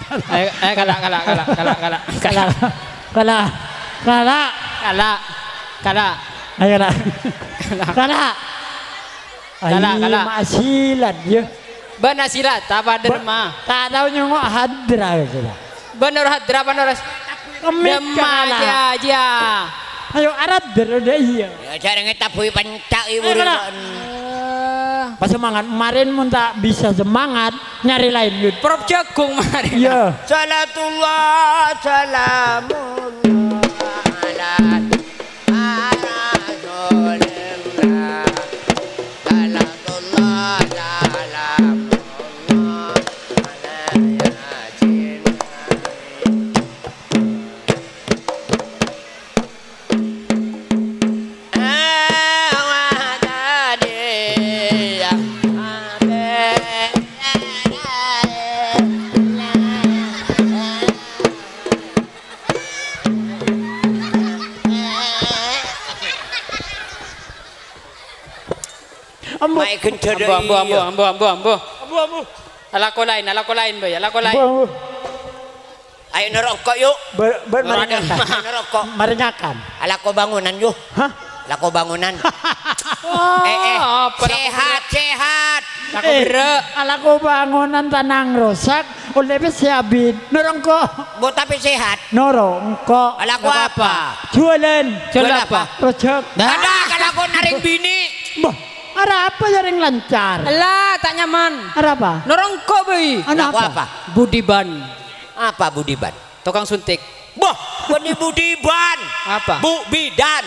Ayo, ayo, kala', kala', kala'. Kala', kala'. Kala'. Kala'. Ayo, kala'. Kala'. Kala'. Kala', Ayo, kala'. Masilan, ya. Bân asilat, apa Ba-, derma? Ta' tao nyongo' hadra, gitu. Bân noro' hadra, apa noro' Kemit Dema, kala'. Jâ, jâ. Ayo, aradder, udah iya. Ya, jarang tabui pencak, ibu Ayo, kala'. Ridwan. Eh. Pas semangat, kemarin mun ta' bisa semangat, nyari lain, Yud. Prop jagung, kemarin. Iya. Salatullah, salamullah, ala Rasulillah. Salatullah, salamullah, ala Yasin. Ambo. Mai gendera Ambo, ambo, ambo, iya. Ambo, ambo, ambo, ambo. Ambo, ambo. Alako lain, alako lain, Boy, alako lain. Ambo, ambo. Ayo noro' engko', yu. Ber-, ber-, Noro' maringakan. Noro' engko'. Maringakan. Alako bangunan, yu. Hah? Lako bangunan. Wah, Eh, eh. apa lako Sehat, sehat. Lako Eh, berre'. Alako bangunan tanang rosak, oleh pèssè abit. Noro' engko'. Bu, tapi sehat. Noro' engko'. Alako Lako apa? apa? Jualan. Jual Jual apa? apa? Rojak. Dah. Ada kalako narèng bini. Mbah, arapa jhâreng lancar? Ella, ta' nyaman. Arapa? Noro' engko', bâi. Ana Lako apa? apa? Budiban. Apa Budiban? Tokang suntik. Boh, bânnè Budiban. Apa? Bu Bidan.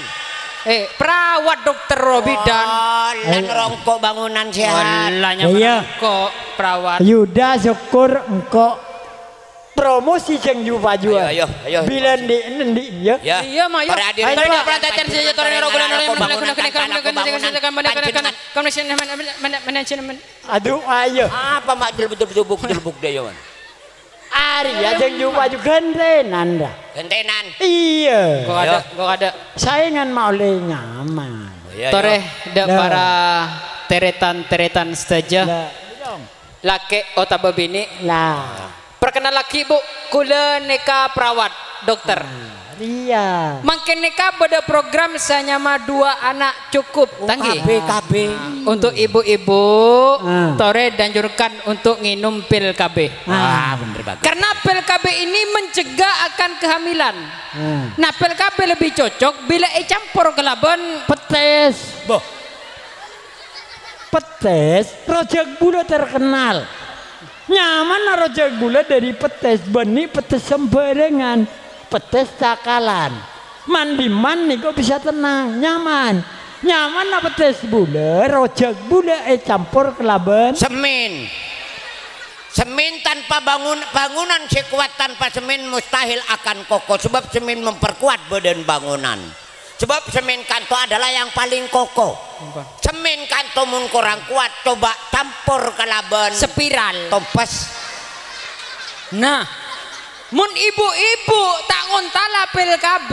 Eh, perawat dokter Robidan. Oh, lan Ayo. rongko' bangunan sehat. Wallah, nyaman Iya. engko' perawat. Yuda, syukur engko' promosi jeng Ju Paju. Ayo, ayo, ayo, Bilan promosi. di endi, ya? Ya. Iya, Ma, ya. Para hadirin Ayo, Pak. Para hadirin. Para hadirin. Ayo, Pak. Aduh, ayo. Apa, Mak, jelbuk-jelbuk, jelbuk deh, ya, Man? Arèya jeng Ju Paju ghântènan, ra? Ghântènan. Iyâ. Kok ada, Yo. kok ada. Saèngan ma' ollè nyaman. Oh, iya, Torè, iya. dâ' Lah. para tarètan-tarètan sadhâjâ. Lah. Lakè' otabâ binè'. Lah. Perkenal lagi, Bu. Kaulâ nèka perawat, dokter. Nah. Iya. Mangkèn nèka bâdâ program sè nyama Dua Anak Cukup. Oh, Tanggi. K B, K B. Untuk ibu-ibu, Ah. torè dianjurkan untuk nginum pil K B. Ah. Ah, bener bagus. Karena pil K B ini mencegah akan kehamilan. Ah. Nah, pil K B lebih cocok bila ècampor kalabân Petis. Boh. Petis, rojak bulâ terkenal. Nyamanna rojak bulâ dâri petis, bânnè petis sembarangan, petis cakalan. Man-dimman nèko bisa tenang, nyaman. Nyamanna petis bulâ, rojak bulâ ècampor kalabân Semen. Semen tanpa bangun-, bangunan sè kowat tanpa semen mustahil akan kokoh, sebab semen memperkuat badan bangunan. Sebab semen kanto adalah yang paling kokoh. Apa? Semen kanto mon korang kowat, coba campor kalabân Spiral. tompes. Nah, mon ibu-ibu ta' ngontala pil K B,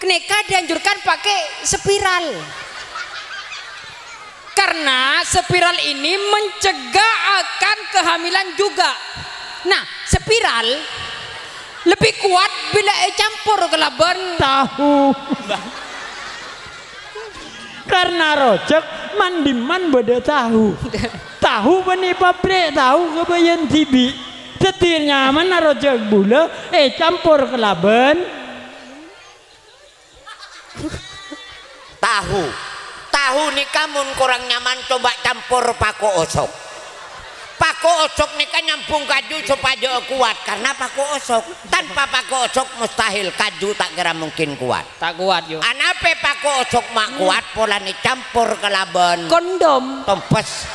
nèka dianjurkan pakai spiral. Karena spiral ini mencegah akan kehamilan juga. Nah, spiral lebih kuat bila ècampor kalabân Tahu. Karena rojak man-dimman bâdâ tahu. Tahu bânnè pabrik tahu kabâjâna dhibi'. Dhâddhi nyamanna rojak bulâ ècampor kalabân Tahu. Tahu nèka mon korang nyaman, coba campor pako osok. Pako osok nèka nyambung kaju sopajâ kowat, karena pako osok. Tanpa pako osok mustahil, kaju ta' kèra mungkin kowat. Ta' kowat, yo. Anapè pako osok ma' Hmm. kowat, polana campor kalabân Kondom. tompes.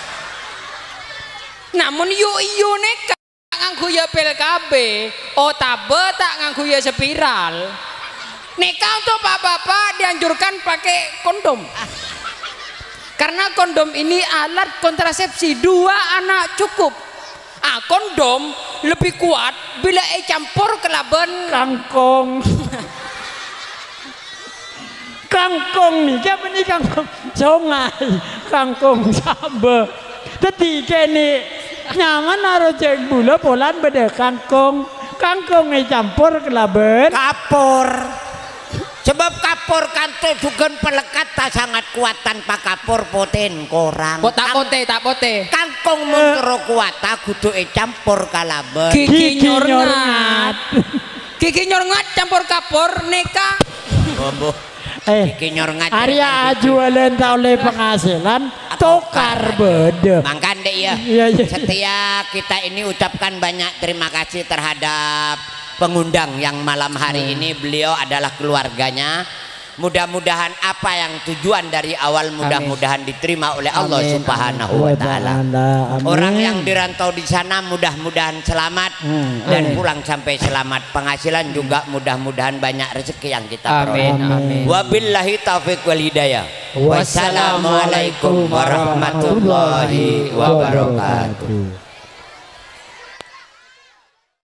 Namun yu-, yu nèka. Ngangghuyâ pil K B, otabâ ta' ngangghuyâ spiral. Nèka untuk bapak-bapak dianjurkan pakai kondom. Karena kondom ini alat kontrasepsi, dua anak cukup. Ah, kondom lebih kuat bila ècampor kalabân Kangkong. Kangkong nèka bânnè kangkong songay, kangkong sambâ. Dhâddhi kènè' nyamanna rojak bulâ polana bâdâ kangkong. Kangkong ècampor kalabân Kapor. Sebab kapor kanto jhughân pelekatna sangat kuat, tanpa kapor potèn korang. Kok ta' Kang-, potè, ta' potè. Kangkong mon Eh. terro kuwata kudu ècampor kalabân Gigi Gigi nyorngat. nyorngat. Gigi nyorngat campor kapor nèka. Bombo. Eh, Gigi nyorngat arèya jadikan gigi. ajuwâlân ta' ollè penghasilan, Tokar tokar bâdâ. Mangkana, ya. Iya, iya. Setia kita ini ucapkan banyak terima kasih terhadap pengundang yang malam hari Hmm. ini. Beliau adalah keluarganya. Mudah-mudahan apa yang tujuan dari awal Amin. mudah-mudahan diterima oleh Allah Amin, Subhanahu amin. wa Taala. Amin. Orang yang di rantau di sana mudah-mudahan selamat Hmm, dan amin. pulang sampai selamat. Penghasilan juga mudah-mudahan banyak rezeki yang kita Amin, peroleh. amin. Wabillahi taufiq wal hidayah. Wassalamualaikum warahmatullahi wabarakatuh.